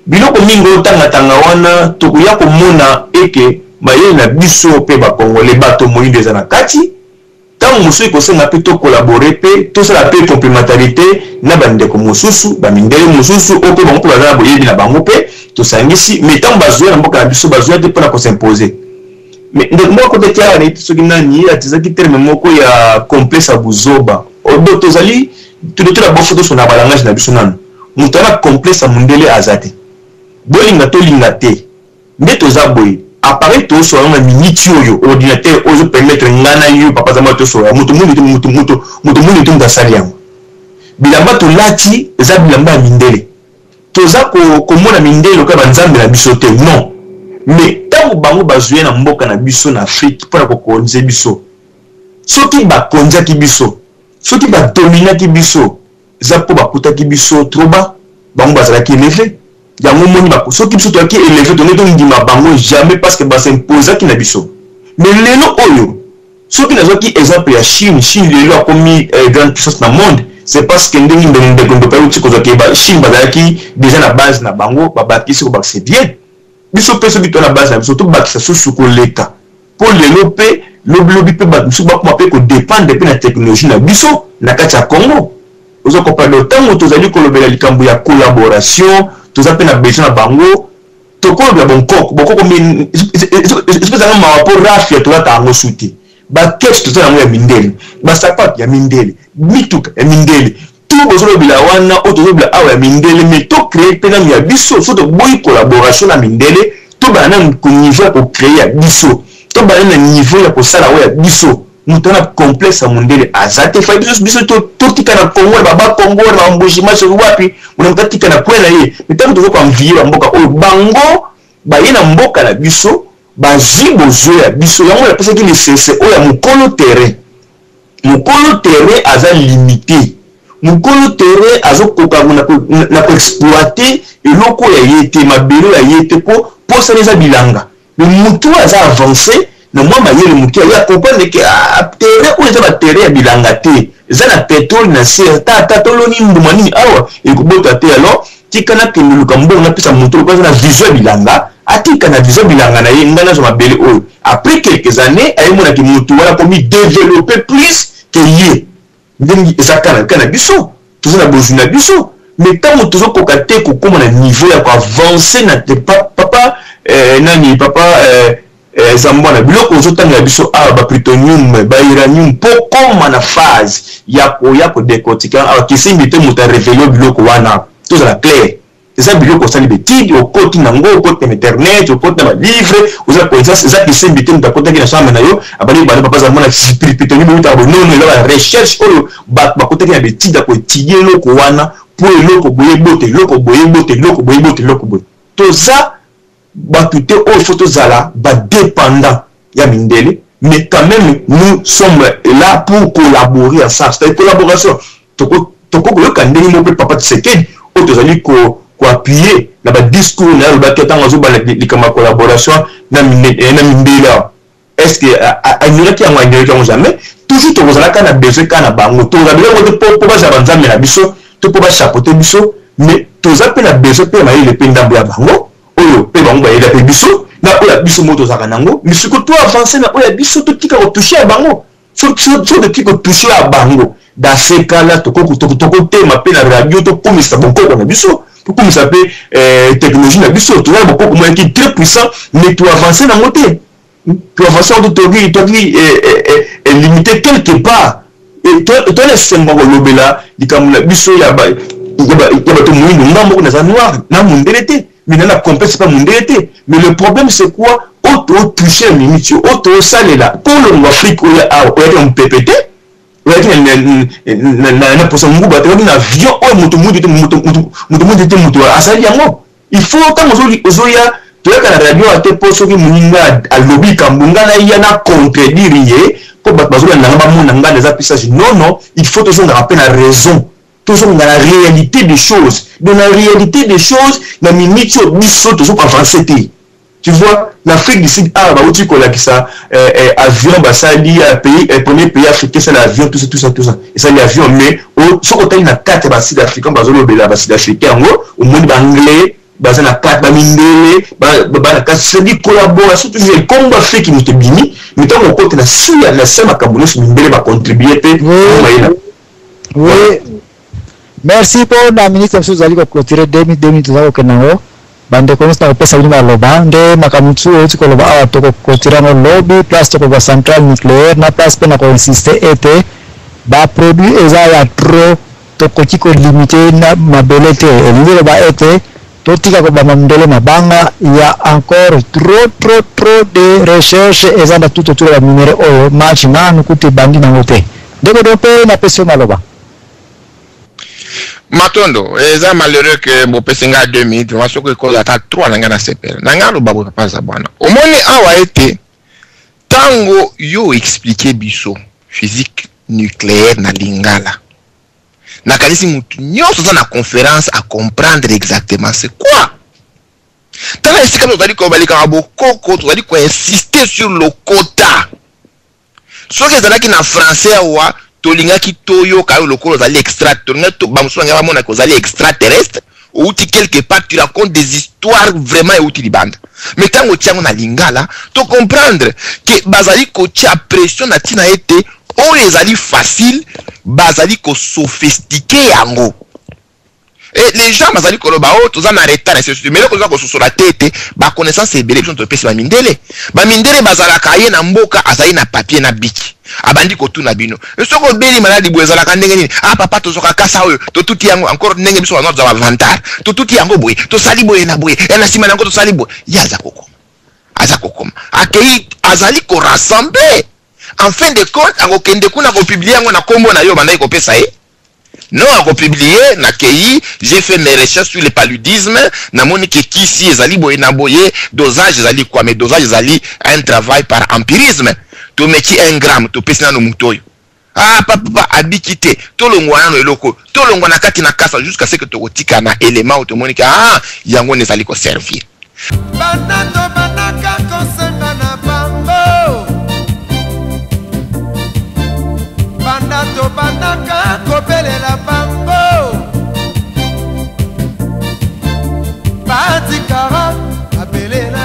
S4: Biloko mingi oyo tanga tanga wana tokoya komona eke mayele na biso pe ba Congolais bato moyindo eza na kati. Tango mosusu ekosenga mpe to collaborer mpe tosala mpe complementarite na ba ndeko mosusu, ba mindele mosusu oyo mpe bango mpe baza na boyebi na bango mpe tosangisi, mais tango bazoya na mboka na biso bazoya te mpo na ko s'imposer. Mais ndeko moko akotaki awa nayebi te soki nani ye atizaki terme moko ya complexe ya buzoba. Donc tozali tout d'abord faut tosona ba langage na biso nanu. Moto aza na complexe ya mundele aza te. Bolinga tolinga te. Nde toza boye appareil tozosola yango na minute oyo ordinateur oyo ezo permettre nga na yo papa zamba tosolola moto mwindu te moto moto moto mwindu te moto asali yango bilamba tolati eza bilamba ya mindele toza komona mindele lokola banzambe na biso te non mais ntango bango bazuya na mboka na biso na Afrique mpo na kokolonize biso soki bakonzaki biso soki badominaki biso eza mpo bakutaki biso trop bas bango bazalaki eleve yango omoni soki biso toyaki eleve tonge tondima bango jamais parce que bas'imposaki na biso mais lelo oyo soki nazwaki exemple ya Chine Chine lelo akomi eh, grande puissance na monde c'est parce que ndenge ndeko ndeko ayuti kozwa ke Chine bazalaki déjà na base na bango babakisi kobakisa bien biso mpe soki toza na base na biso tobakisa susu koleka mpo lelo mpe lobilobi mpe bato mosusu bakoma mpe kodependre mpe na teknologie na biso na kati ya Congo. Ozo comprendre? Donc ntango tozali kolobela likambo ya collaboration, toza mpe na besoin na bango, tokolobela bonkoko bonkoko ezopesanga mawa mpo rafia tolata yango su te, baketch toza yango ya mindele, basapato ya mindele, mituka ya mindele, tout bozolobela wana oyo tozolobela awa ya mindele, mais to créer mpe nanu ya biso. So toboyi collaboration na mindele, tobanda nanu ko niveau ya ko créer ya biso, tobanda na niveau ya kosala oyo ya biso. Moto wana complexe ya mondele aza te, fai biso biso totika na Congo na baba Congo na bambujima soki wapi, mona moto atika na coin na ye. Mais ntango toza koenvier bamboka oyo bango baye na mboka na biso, bazwi bozwi ya biso, yango napesaki lisese oyo ya mokolo terrain. Mokolo terrain aza limite, mokolo terrain azokoka na koexploite eloko ya ye te, mabele ya ye te, mpo posana eza bilanga. Mais mutu oyo aza avance na mwa mayele moke aye acomprendre ke ah, terrain oyo eza ba terrain ya bilanga te, eza na petrole na se, ata ata toloni mbuma nini awa ekobota te, alors tika nakende luka mbongo napesa moto lokola aza na vision ya bilanga, Atika na vision bilanga na ye, ngai nazwa mabele oyo. Après quelques années, ayemonaki motu wana akomi développer plus que ye. Ndenge eza kaka na na biso, toza na bozwi na biso, mais ntango tozokoka te kokóma na niveau ya koavancer na te. Papa nani, papa Zambwana, biloko ozotangela biso awa, baplutonium, bauranium, mpo kóma na phase ya koya kodécortiquer awa, kisimbi te moto arévéler biloko wana. Tozala clair, eza biloko osali baétudes, okoti nango, okoti na internet, okoti na balivre, oza connaissance. Eza kisimbi te moto akotaki na chambre na yo, abandi bana, papa Zambwana, plutonium eutaka bonono. Eza barecherche oyo bato bakotaki na baétudes ya koétudier eloko wana, mpo eloko boye bote, eloko boye bote, eloko boye bote, eloko boye. Toza bato te oyo faut tozala badépendant ya mindele, mais quand même nous sommes là pour collaborer ensemble, c'est-à-dire collaboration. Toko koyoka ndenge moko mpe papa Tshisekedi oyo tozali koappuyer na badiscours na ye, alobaki ntango azobala likambo ya collaboration na mindele awa. Est ce que agnoraki yango? Agnoraki yango jamais. Toujours tokozalaka na besoin kaka na bango. Tokozala besoin yango te mpo bazala banzambe na biso to mpo bachapeauter biso, mais toza mpe na besoin mpe ya mayele mpe ndambo ya bango oyo mpe bango bayela mpe biso na oyo ya biso moko tozalaka nango. Mais sikoyo to avance na oyo ya biso, totika kotoucher ya bango. So totika kotoucher ya bango, dans ce cas là tokotema mpe na radio, tokomisa bokoko na biso, tokomisa mpe technologie na biso. Toza na bokoko moyaki très puissant, mais toavance nango te. Toavance yango, toki limité quelque part. Tona esengo kolobela likambo na biso ya bato moyindo. Nga moko naza noir, na mondele te, mais na complexe pa mondele te. Mais le problème, c'est quoi? Oyo totoucher na minute oyo tosalela kolongwa Afrique oyo awa, oyaki na mopepe te, oyaki na posa nguba te, oyaki na avion oyo moto mwindu te, moto mwindu te moto asali yango. Il faut ntango ozoya, toyaka na radio te mpo soki moninga alobi likambo, nga naya na contredire ye mpo bato bazolanda nga, bamona nga naza pisage. Non, non, il faut tozongaka mpe na raison, tozonga na réalité des choses. Donc na réalité des choses, na minute oyo biso tozokoavancer te. Tu vois, l'Afrique du Sud awa bauti kolakisa avion basali, pays premier pays africain esali avion, tout ça, tout ça, tout ça, esali avion. Mais soki otali na kati ya basud africain, bazolobela basud africain yango, omoni baanglais baza na kati, bamindele ba na kati. C'est-à-dire collaboration toujours. Ekombo Afrique moto ebimi, mais ntango okoti na suya na se, makambo nyonso mindele bacontribuer mpe mayela.
S1: Oui, merci mpo na minute mosusu ozali koclôturer. 2 minutes toza kokende yango. Bandeko nyonso, na kopesa bino maloba nde makambo mosusu outi koloba awa, tokoclôturer yango lobi. Place tokozwa centrale nucléaire na place mpe na koinsister ete baproduit eza ya trop, tokoki kolimiter na mabele te. Elingi koloba ete totika kobamba mindele mabanga. Ya encore trop, trop, trop de recherche eza na tout autour ya baminerais oyo. Match nanu kutu ebandi nango te. Ndeko do mpe napesi yo maloba.
S5: Matondo. Eza malheureux que bopesi ngai 2 minutes. Vraiment, soki ekoza ata 3 na ngai, nasepela na ngai. Aloba boye, papa Zabwana, omoni awa ete ntango yo expliquer biso physique nucléaire na lingala, nakanisi mutu nyonso aza na conférence à comprendre exactement c'est quoi. Tala esika tozali kobalikaka bokoko, tozali koinsister sur lokota. Soki ezalaki na français awa, tolingaki toyoka yo lokola ozali extra, tolingaki bamosusu bangai bamonaki ozali extraterrestre, outi quelque part, tu racontes des histoires vraiment euti libanda. Mais ntango otia yango na lingala, tocomprendre ke bazali kotia pression na ntina ete oyo ezali facile, bazali kosophistiquer yango. Et les gens bazali koloba oyo toza na retard, ainsi de suite, mais eloko toza kososola te ete baconnaissance ebele biso topesi bamindele. Bamindele bazalaka ye na mboka, azali na papier na bic, abandi kotuna bino: soki obeli maladi boye, ezalaka ndenge nini? Ah papa, tozwaka kasa oyo, totuti yango encore ndenge biso bana tozwa bavantard, totuti yango boye, tosali boye na boye, na nsima na yango tosali boye. Ye aza kokoma, aza kokoma, akei, azali korassembler. En fin de compte, akokende kuna kopublier yango na nkombo na yo bandaki kopesa ye. Non, akopublier: nakei, j'ai fait mes recherches sur le paludisme, namoni ke kisi ezali boye na boye, dosage ezali quoi. Mais dosage ezali un travail par empirisme. Tomeki 1 gramme, topesi nano moto oyo. Ah papa, abiki te, tolongwa nano eloko, tolongwa na kati na kasa, jusqu'à ce que tokotika na élément oyo tomoni ke ah, yango nde ezali koservir.
S2: Banda tobandaka kosenga na bango, banda tobandaka kobelela bango, batikaka mabele na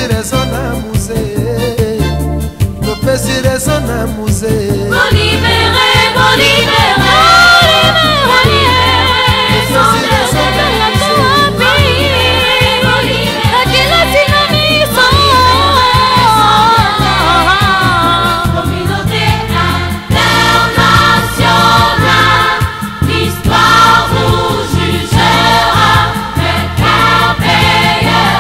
S2: Topesi raison na musée, topesi raison na musée.
S3: Bolibere, bolibere, Communauté internationale, l'histoire vous jugera, mais payera.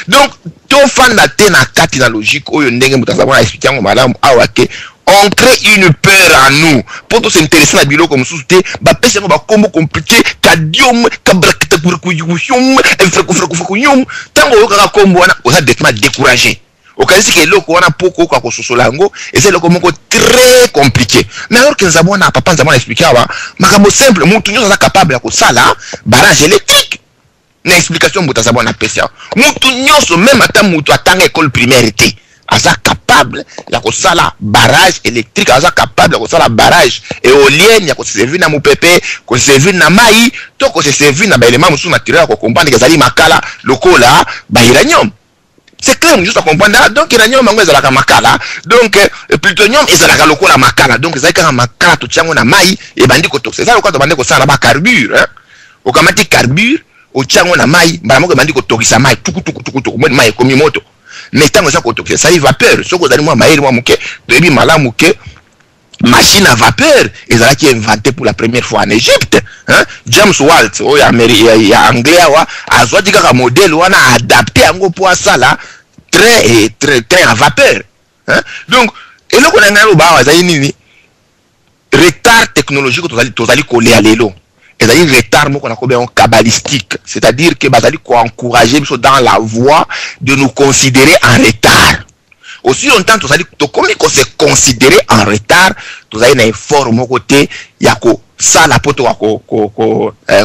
S5: Donc tofanda te na kati na logique oyo ndenge moto aza wana explique yango malamu awa ke on crée une peur en nous mpo tosinteresse na biloko mosusu te. Bapesi yango bakombo compliqué, kadium, kabraktakurkuyum, efrekufrekufrekuyum. Ntango oyokaka kombo wana, oza directement découragé, okanisi ke eloko wana mpo koyoka kososola yango eza eloko moko très compliqué. Mais alors ke Nzambe wana, papa Nzambe wana explique awa makambo simple, mutu nyonso aza capable ya kosala barrage électrique. Na explication moto aza bwana apesi awa, mutu nyonso, même ata mutu atanga école primaire te, aza capable ya kosala barrage électrique, aza capable ya kosala barrage éolienne, ya koseservir na mopepe, koseservir na mai, to koseservir na baélément mosusu naturel ya kocomprendre ke ezali makala lokola bauranium. C'est clair, mosusu acomprendre. Ah, donc uranium yango ezalaka makala, donc plutonium ezalaka lokola makala, donc ezali kaka makala, totia yango na mai, ebandi kotokisa. Eza lokola tobandi kosala na bacarbure, hein? Okamati carbure, otia yango na mai, mbala moko ebandi kotokisa mai tukutukutukutuku, moni mai ekomi moto. Mais ntango eza kotokisa, esali vapeur. Soki ozali mwa mayele mwa moke, toyebi malamu ke machine à vapeur ezalaki inventé pour la première fois en Égypte, hein? James Watt oyo ya, ya anglais awa azwaki kaka modèle wana, adapté yango mpo asala train et train, train à vapeur, hein? Donc eloko na ngai aloba awa ezali nini? Retard technologique tozali kolia lelo ezali retard moko na kobenga kabbalistique, c'est-à-dire que bazali koencourager biso dans la voie de nous considérer en retard. Aussi longtemps tozali tokomi kose considérer en retard, tozali na effort moko te ya kosala mpo toka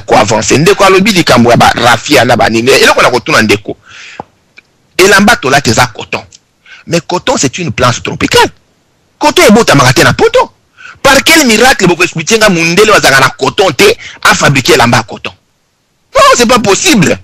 S5: koavance. Ndeko alobi likambo ya baraphia na banini. Eloko na kotuna ndeko, elamba tolati eza coton, mais coton, c'est une plante tropicale. Coton ebotamaka te na poto. Par quel miracle bokoexpliquer nga mundele azalaka na coton te afabriquer elamba ya coton? Non, c'est pas possible.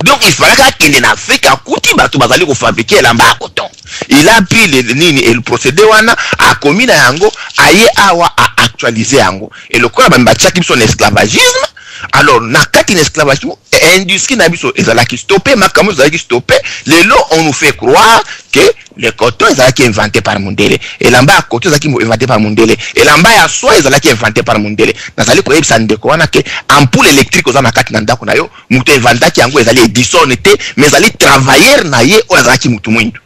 S5: Donc il fallait akende na Afrique, akuti bato bazali kofabriquer elamba ya coton, il a pris le nini et le procédé wana, akomi na yango, aye awa aactualiser yango. E lokola bami batiaki biso na esclavagisme, alors na kati na esclavagisme, industrie na biso ezalaki stoppé, makambo ezalaki stoppé. Lelo on nous fait croire que le coton ezalaki inventé par mundele, elamba ya coton ezalaki inventé par mundele, elamba ya soie ezalaki inventé par mundele. Nazali koyebisa ndeko wana ke ampoule électrique oza na kati na ndako na yo, moto inventaki yango ezali Edison te, mais ezali travailleur na ye oyo azalaki mutu mwindu.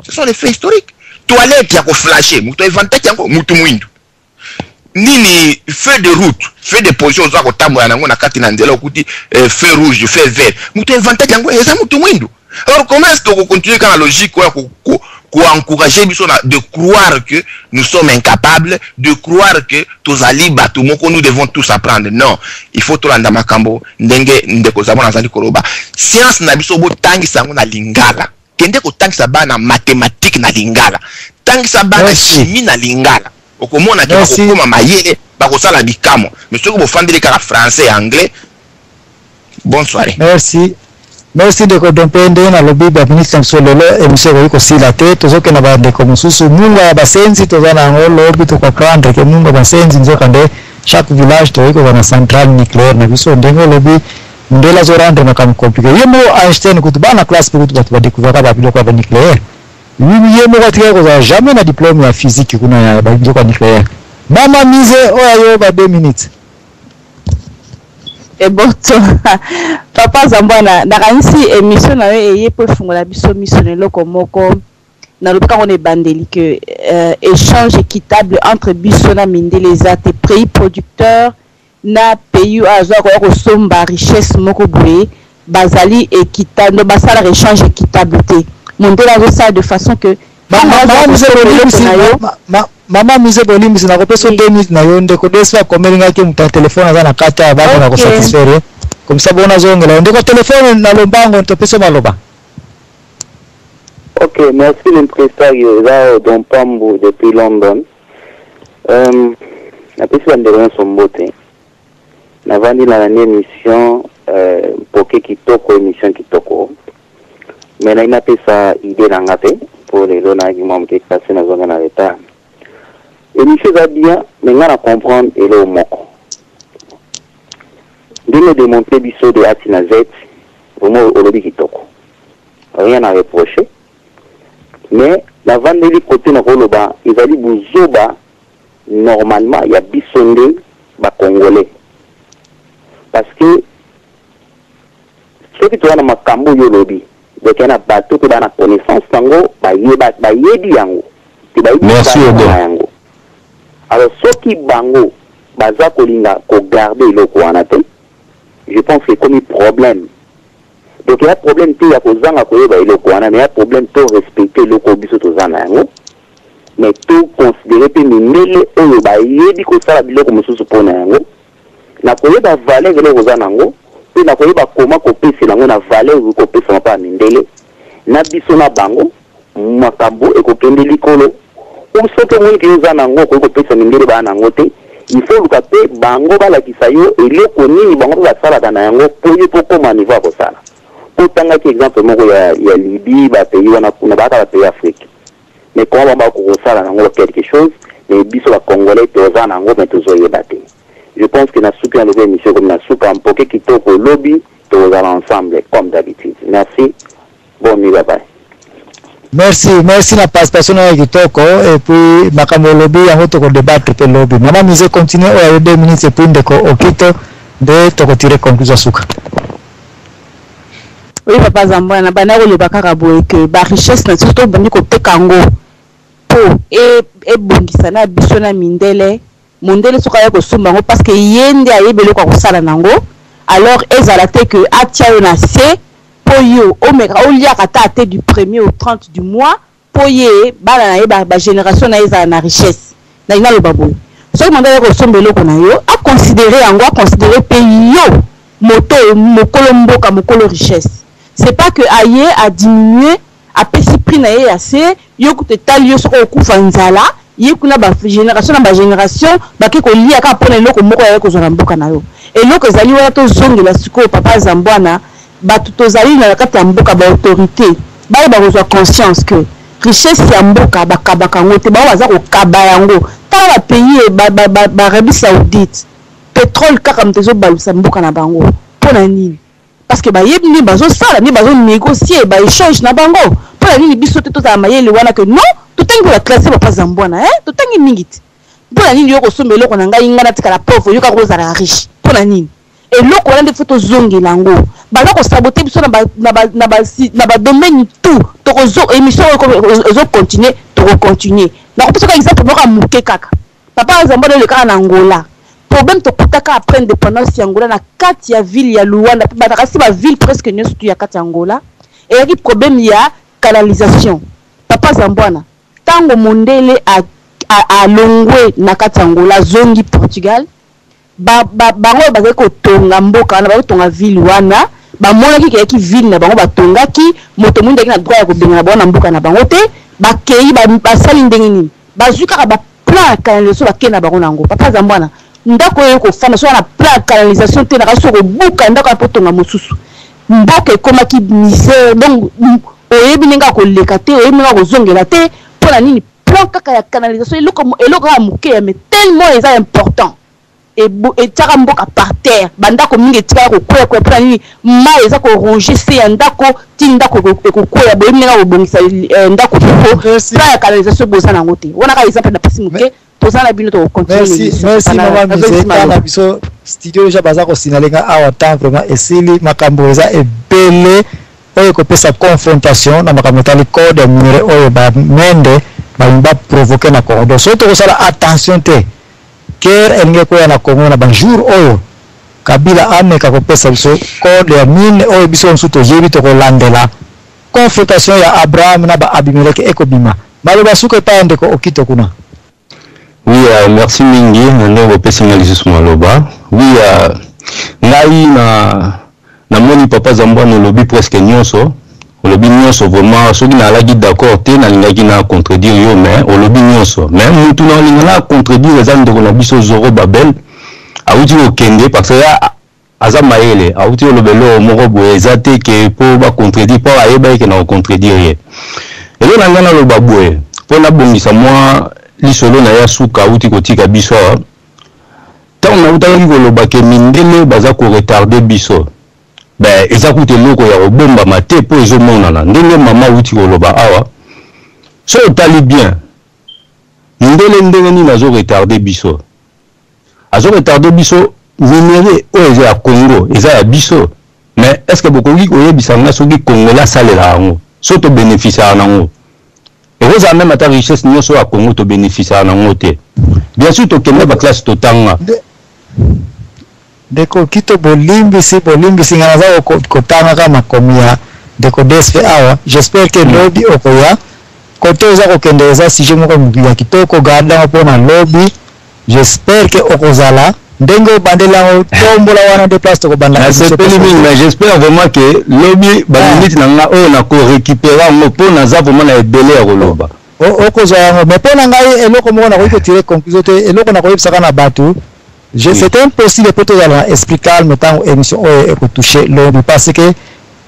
S5: Ce sont les faits historiques. Toilette ya koflasher, moto inventaki yango mutu mwindu. Nini, feu de route, feu de position oza kotambola nango na kati na nzela, okuti feu rouge, feu vert, moto inventaki yango eza mutu mwindu. Alors comment est-ce que tokocontinue kaka na logique oyo koencourager biso na de croire que nous sommes incapables, de croire que tozali bato moko, nous devons tous apprendre? Non, il faut tolanda makambo ndenge ndeko Zabona azali koloba. Science na biso, botangisa yango na lingala. Kende kotangisa bana mathématique na lingala, tangisa bana chimie na lingala, okomona ke bakokoma mayele, bakosala bikamwa. Mais soki bofandeli kaka français, anglais, bonne soirée.
S1: Merci, merci ndeko Dompe. Ndenge nalobi, baministre na biso, lelo émission ekoki kosila te. Tozokenda bandeko mosusu. Munga ya basenzi toza na yango, lobi tokocomprendre ke munga basenzi nzokande chaque village tokoki kozala na centrale nucléaire na biso. Ndenge olobi, ndele azorendre makambo compliqué. Ye moko Einstein kutu, bana classe mpe kutu bato badécouvraka babiloko ya banucléaire, ye moko atikaki kozala jamais na diplôme ya physique kuna ya biloko ya nucléaire. Mama Mise, oyo ayo ba 2 minutes.
S6: Eboto papa Zambwana, nakanisi émission na yo eye mpo efungola biso miso na eloko moko. Nalobi kango na ebandeli ke échange équitable entre biso na mindele eza te. Pays producteur na pays oyo azwa koya kosomba richesse moko boye bazali équitable, basalaka échange équitable te. Mondele azosala de façon que
S1: Mama Mise, bolimbisi, nakopesa 2 minutes na yo. Ndeko Desi akomelingaki moto ya telefone aza na kati ya bako na kosatisfaire comme ça bona azongela yo. Ndeko telefone na lombango, topesa maloba.
S7: Ok, merci l'impresario. Eza Don Pambu depuis London. Napesi bandeko nyonso mbote. Navandi nalandi emission euh, mpoke kitoko, emission kitoko. Mais nalingi napesa idee na nga pe po lelo nayaki mwa moke classe nazonga na retard. Emission eza bien mais nga na comprendre eloko moko. Ndenge o demontrer biso de A ti na Z, vraiment olobi kitoko. Rien à reprocher. Mais navandeli cote nakoloba ezali buzoba normalement ya biso nde ba congolais parce que soki toza na makambo oyo olobi donc ya na bato pe ba na connaissance nango bayeba bayebi yango te bayebi
S8: Merci
S7: valeur
S8: Odon.
S7: na yango alors soki bango baza kolinga ko garder eloko wana te je pense que ekomi problème donc ya problème te ya kozanga koyeba eloko wana mais ya problème to respecter eloko oyo biso toza na yango Mais to considerer pe mindele oyo bayebi kosala biloko mosusu po na yango, na koyeba valeur eloko oza na yango pe na koyeba comment kopesela yango na valeur ekoki kopesama pa mindele, na biso na bango makambo ekokende likolo. Ou soki omoni ke yo oza na yango okoki kopesa mindele baza na yango te, il faut oluka pe bango balakisa yo eloko nini bango pe basalaka na yango po yo pe okoma niveau ya kosala. Po otangaki exemple moko ya ya Libye, ba pays wana kuna ba kaka ba pays ya Afrique. Mais comment bango bako kosala nango quelque chose mais biso ba congolais toza nango mais tozo yeba te. Je pense que na suki na lobi emission ekomi na suka mpoke kitoko lobi tokozala ensemble comme d'habitude. Merci bonne nuit bye bye.
S1: Merci, merci na participation na yo kitoko et puis makambo olobi yango toko debattre pe lobi. Maman Mise continue oyo ya yo 2 minutes et puis ndeko Okito nde toko tirer conclusion suka.
S6: Oui papa Zambwana na banda koloba kaka boye que ba richesse na biso tobandi koteka yango po ebongisa na biso na mindele, mondele soki aye kosomba yango parce que ye nde ayebi eloko ya kosala na yango alors ezala te que atia yo na se po yo omeka oliaka ata te du premier au 30 du mois po ye bana na ye ba generation na ye ezala na richesse nalingi naloba boye soki mondele aye kosomba eloko na yo a considerer yango a considerer pe yo moto oyo mokolo mboka mokolo richesse c'est pas que aye a diminuer apesi prix na ye ya se yo kutu etali yo soki okokufa nzala ye kuna ba generation na ba generation bake kolia kaka pona eloko moko aye kozwa na mboka na yo eloko ezali wana tozongela sikoyo papa Zambwana Batu tozali na kati ya mboka ba autorite bayeba kozua conscience que richesse ya mboka bakabaka yango te bango baza kokaba yango tala ba pays ba ba ba Arabie Saoudite petrole kaka moto ezo balusa mboka na bango pona nini parce que bayebi nde bazo sala nde bazo negocier ba echange na bango pona nini biso te tozala mayele wana que non totangi mpo ba classe papa Zambwana eh totangi mingi te pona nini yo kosomba eloko na ngai ngai natikala pauvre yo kaka ozala riche pona nini Eloko wana nde faut tozongela yango. Baza ko saboter biso na ba na ba na ba na ba domaine tout. Toko zo emission oyo ezo continuer, toko continuer. Nako pesa kaka exemple moko ya muke kaka. Papa Azambwana oyo elekaka na Angola. Problème tokutaka après independance ya Angola na kati ya ville ya Luanda pe bazalaka si ba ville presque nionso tout ya kati ya Angola eyaki problème ya canalisation. Papa Zambwana tango mondele a a alongwe na kati ya Angola azongi Portugal Ba, ba, bango oyo bazali kotonga mboka wana, bazali kotonga ville wana, bamonaki ke eyaki ville na bango, batongaki, moto moindo azalaki na droit ya kobengana bango na mboka na bango te, bakeyi, ba, basali ndenge nini? Bazui kaka ba plan ya canalisation bakei na bango na yango. Papa Zambwana, ndako oyo ekofanda soki oza na plan ya canalisation te, nakasi okobuka ndako wana mpo otonga mosusu. Mboka ekomaki misère, donc oyebi ndenge ya koleka te, oyebi ndenge ya kozongela te, mpo na nini? Plan kaka ya canalisation, eloko, eloko kaka moke ya mais tellement eza important. Etiaka mboka par terre, ba ndako mingi etikala kokweya kweya pona nini? Mayi eza ko ronger se ya ndako ti ndako ekokweya, boyebi ndenge ya kobongisa ndako te po plan ya canalisation boza na yango te. Wana kaka exemple napesi moke, toza na bino toko continuer
S1: Merci, merci maman Mise, na biso studio deja baza ko signaler nga awa temps vraiment esili, makambo eza ebele oyo ekopesa confrontation na makambo etali code ya minerais oyo ba Mende balingi ba provoquer na Congo. Donc soki tokosala attention te, Guerre elingi ekweya na Congo na ba jours oyo Kabila ameka kopesa biso code ya mine oyo biso mosusu toyebi tokolandela confrontation ya Abraham na ba Abimeleke ekobima. Maloba suka epai ya ndeko Okito kuna.
S8: Oui, euh, merci mingi na ndenge bopesi ngai lisusu maloba. Oui, euh, ngai na namoni papa Zambwana olobi presque nyonso olobi nyonso vraiment soki nalaki d'accord te nalingaki na contredire yo mais olobi nyonso mais mutu nalinga na contredire eza ndeko na biso Zoro Babel. Awuti kokende parce que aza mayele, awuti koloba eloko moko boye eza te ke mpo ba contredire, mpo ayebaki ke na ko contredire ye. Eloko na ngai naloba boye mpo nabongisa mwa lisolo na ye ya suka awuti kotika biso awa. Ntango nawutaki koloba ke mindele baza ko retarder biso, ben eza kutu eloko ya kobombama te mpo ezomonana ndenge mama awuti koloba awa. Soki otali bien, mindele ndenge nini azo retarder biso? Azo retarder biso minerais oyo eza ya Congo, eza ya biso, mais est-ce que bokoki koyebisa nga soki Congolais asalelaka yango, soki to beneficiaka nango? Ekozala meme ata richesse nyonso ya Congo to beneficiaka nango te. Bien sûr tokende ba classe totanga.
S1: Ndeko Kito bolimbisi bolimbisi nga naza kotangaka makomi ya ndeko DSP awa. J'espère que lobi okoya. Kote oza kokende eza sujet moko ya kitoko, garde yango mpona lobi. J'espère que okozala ndenge obandeli yango, tombola wana nde place tokobanda.
S8: Nasepeli mingi, mais j'espère vraiment que lobi ba minute na nga oyo nako récupérer yango mpo naza vraiment na ebele ya koloba.
S1: Okozwa yango, mais mpo na ngai eloko moko nakoki kotire conclusion te, eloko nakoyebisaka na bato, c'est impossible mpo tozala na esprit calme ntango émission oyo ekotouche lobi, parce que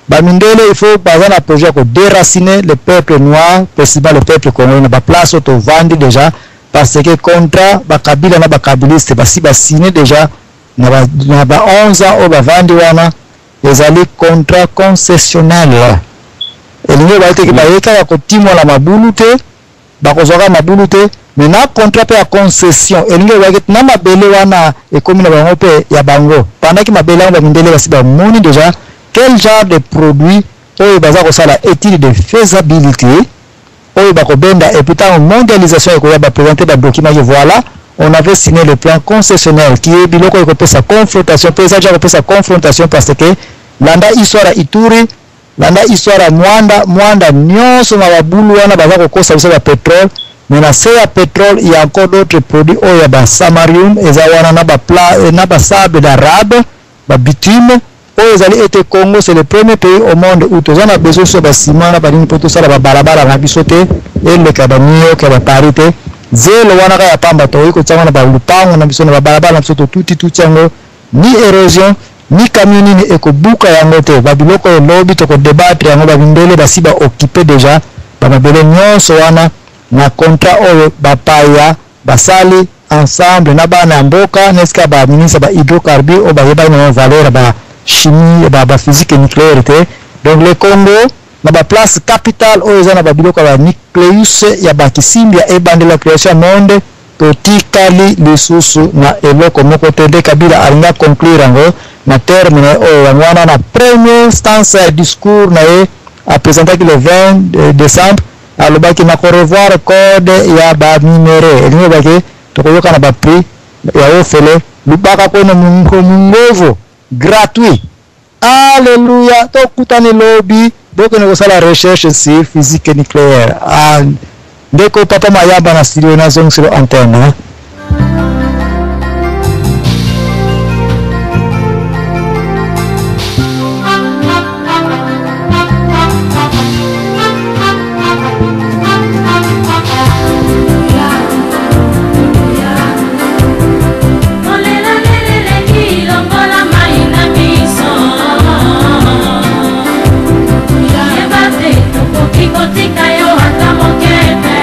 S1: bamindele il faut baza na projet ya kodéraciner le peuple noir, précisément le peuple congolais, na baplace oyo tovandi déjà, parce que contrat bakabila na bakabiliste basi basine déjà na ba 11 ans oyo bavandi wana, ezali contrat concessionnel. Elingi oyo bayeteki baye kaka kotimola mabulu te, bakozwaka mabulu te, mais na contrat mpe ya concession elingi oyo bayeke na mabele wana ekomi na bango mpe ya bango. Pendant mabele yango, bamindele basi bamoni déjà quel genre de produit oyo baza kosala étude de faisabilité oyo bakobenda, et puis ntango mondialisation ekoya, baprésente badocument ke voilà, on avait signé le plan concessionnel qui est biloko ekopesa confrontation, mpe eza déjà kopesa confrontation, parce que landa histoire ya Ituri, landa histoire ya Mwanda. Mwanda nyonso na babulu wana baza kokosa biso bapétrole, mais na se ya pétrole il y a encore d'autres produits oyo ya basamarium eza wana na bapla na basable d'Arabe, babitume oyo ezali ete Congo, c'est le premier pays au monde où toza na besoin so basima na banini mpo tosala babalabala na biso te, eleka ba New York ya baparis te. Zelo wana kaka ya pamba tokoki kotia wana balupango na biso na babalabala na biso, totuti tuti yango, ni érosion ni camion nini ekobuka yango te. Babiloko oyo lobi tokodébattre yango. Babindele basi baoccupe déjà bamabele nyonso wana na contrat oyo bapaya basali ensemble na bana ya mboka, nesika baministre ba hydrocarbure oyo bayebaki na valeur ya bachimie, baphysique nucléaire te. Donc le Congo na baplace capitale oyo eza na babiloko ya banucléus ya bakisimbi ya ebandela création ya monde, totikali lisusu na eloko moko te. Nde Kabila alingi conclure yango na terme na ye oyo yango wana na première instance ya discours na ye apresentaki le 20 décembre, alobaki na korevoir code ya baminerai, elingi olobaki tokoyoka na baprix ya ofele lubaka kweno mungovo gratuit. Alleluya, tokutani lobi. Bokende kosala recherche sur physique nucléaire. Ah, ndeko papa Mayamba na studio, nazongiselo antenne.
S3: Kotika yo ata moke te.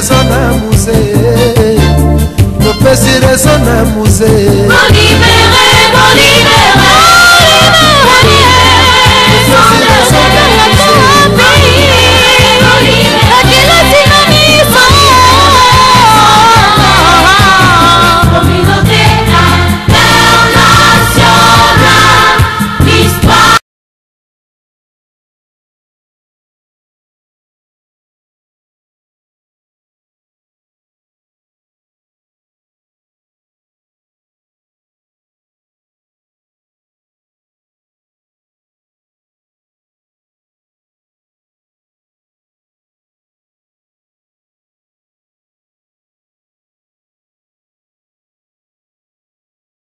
S2: raison na muse, topesi raison na muse.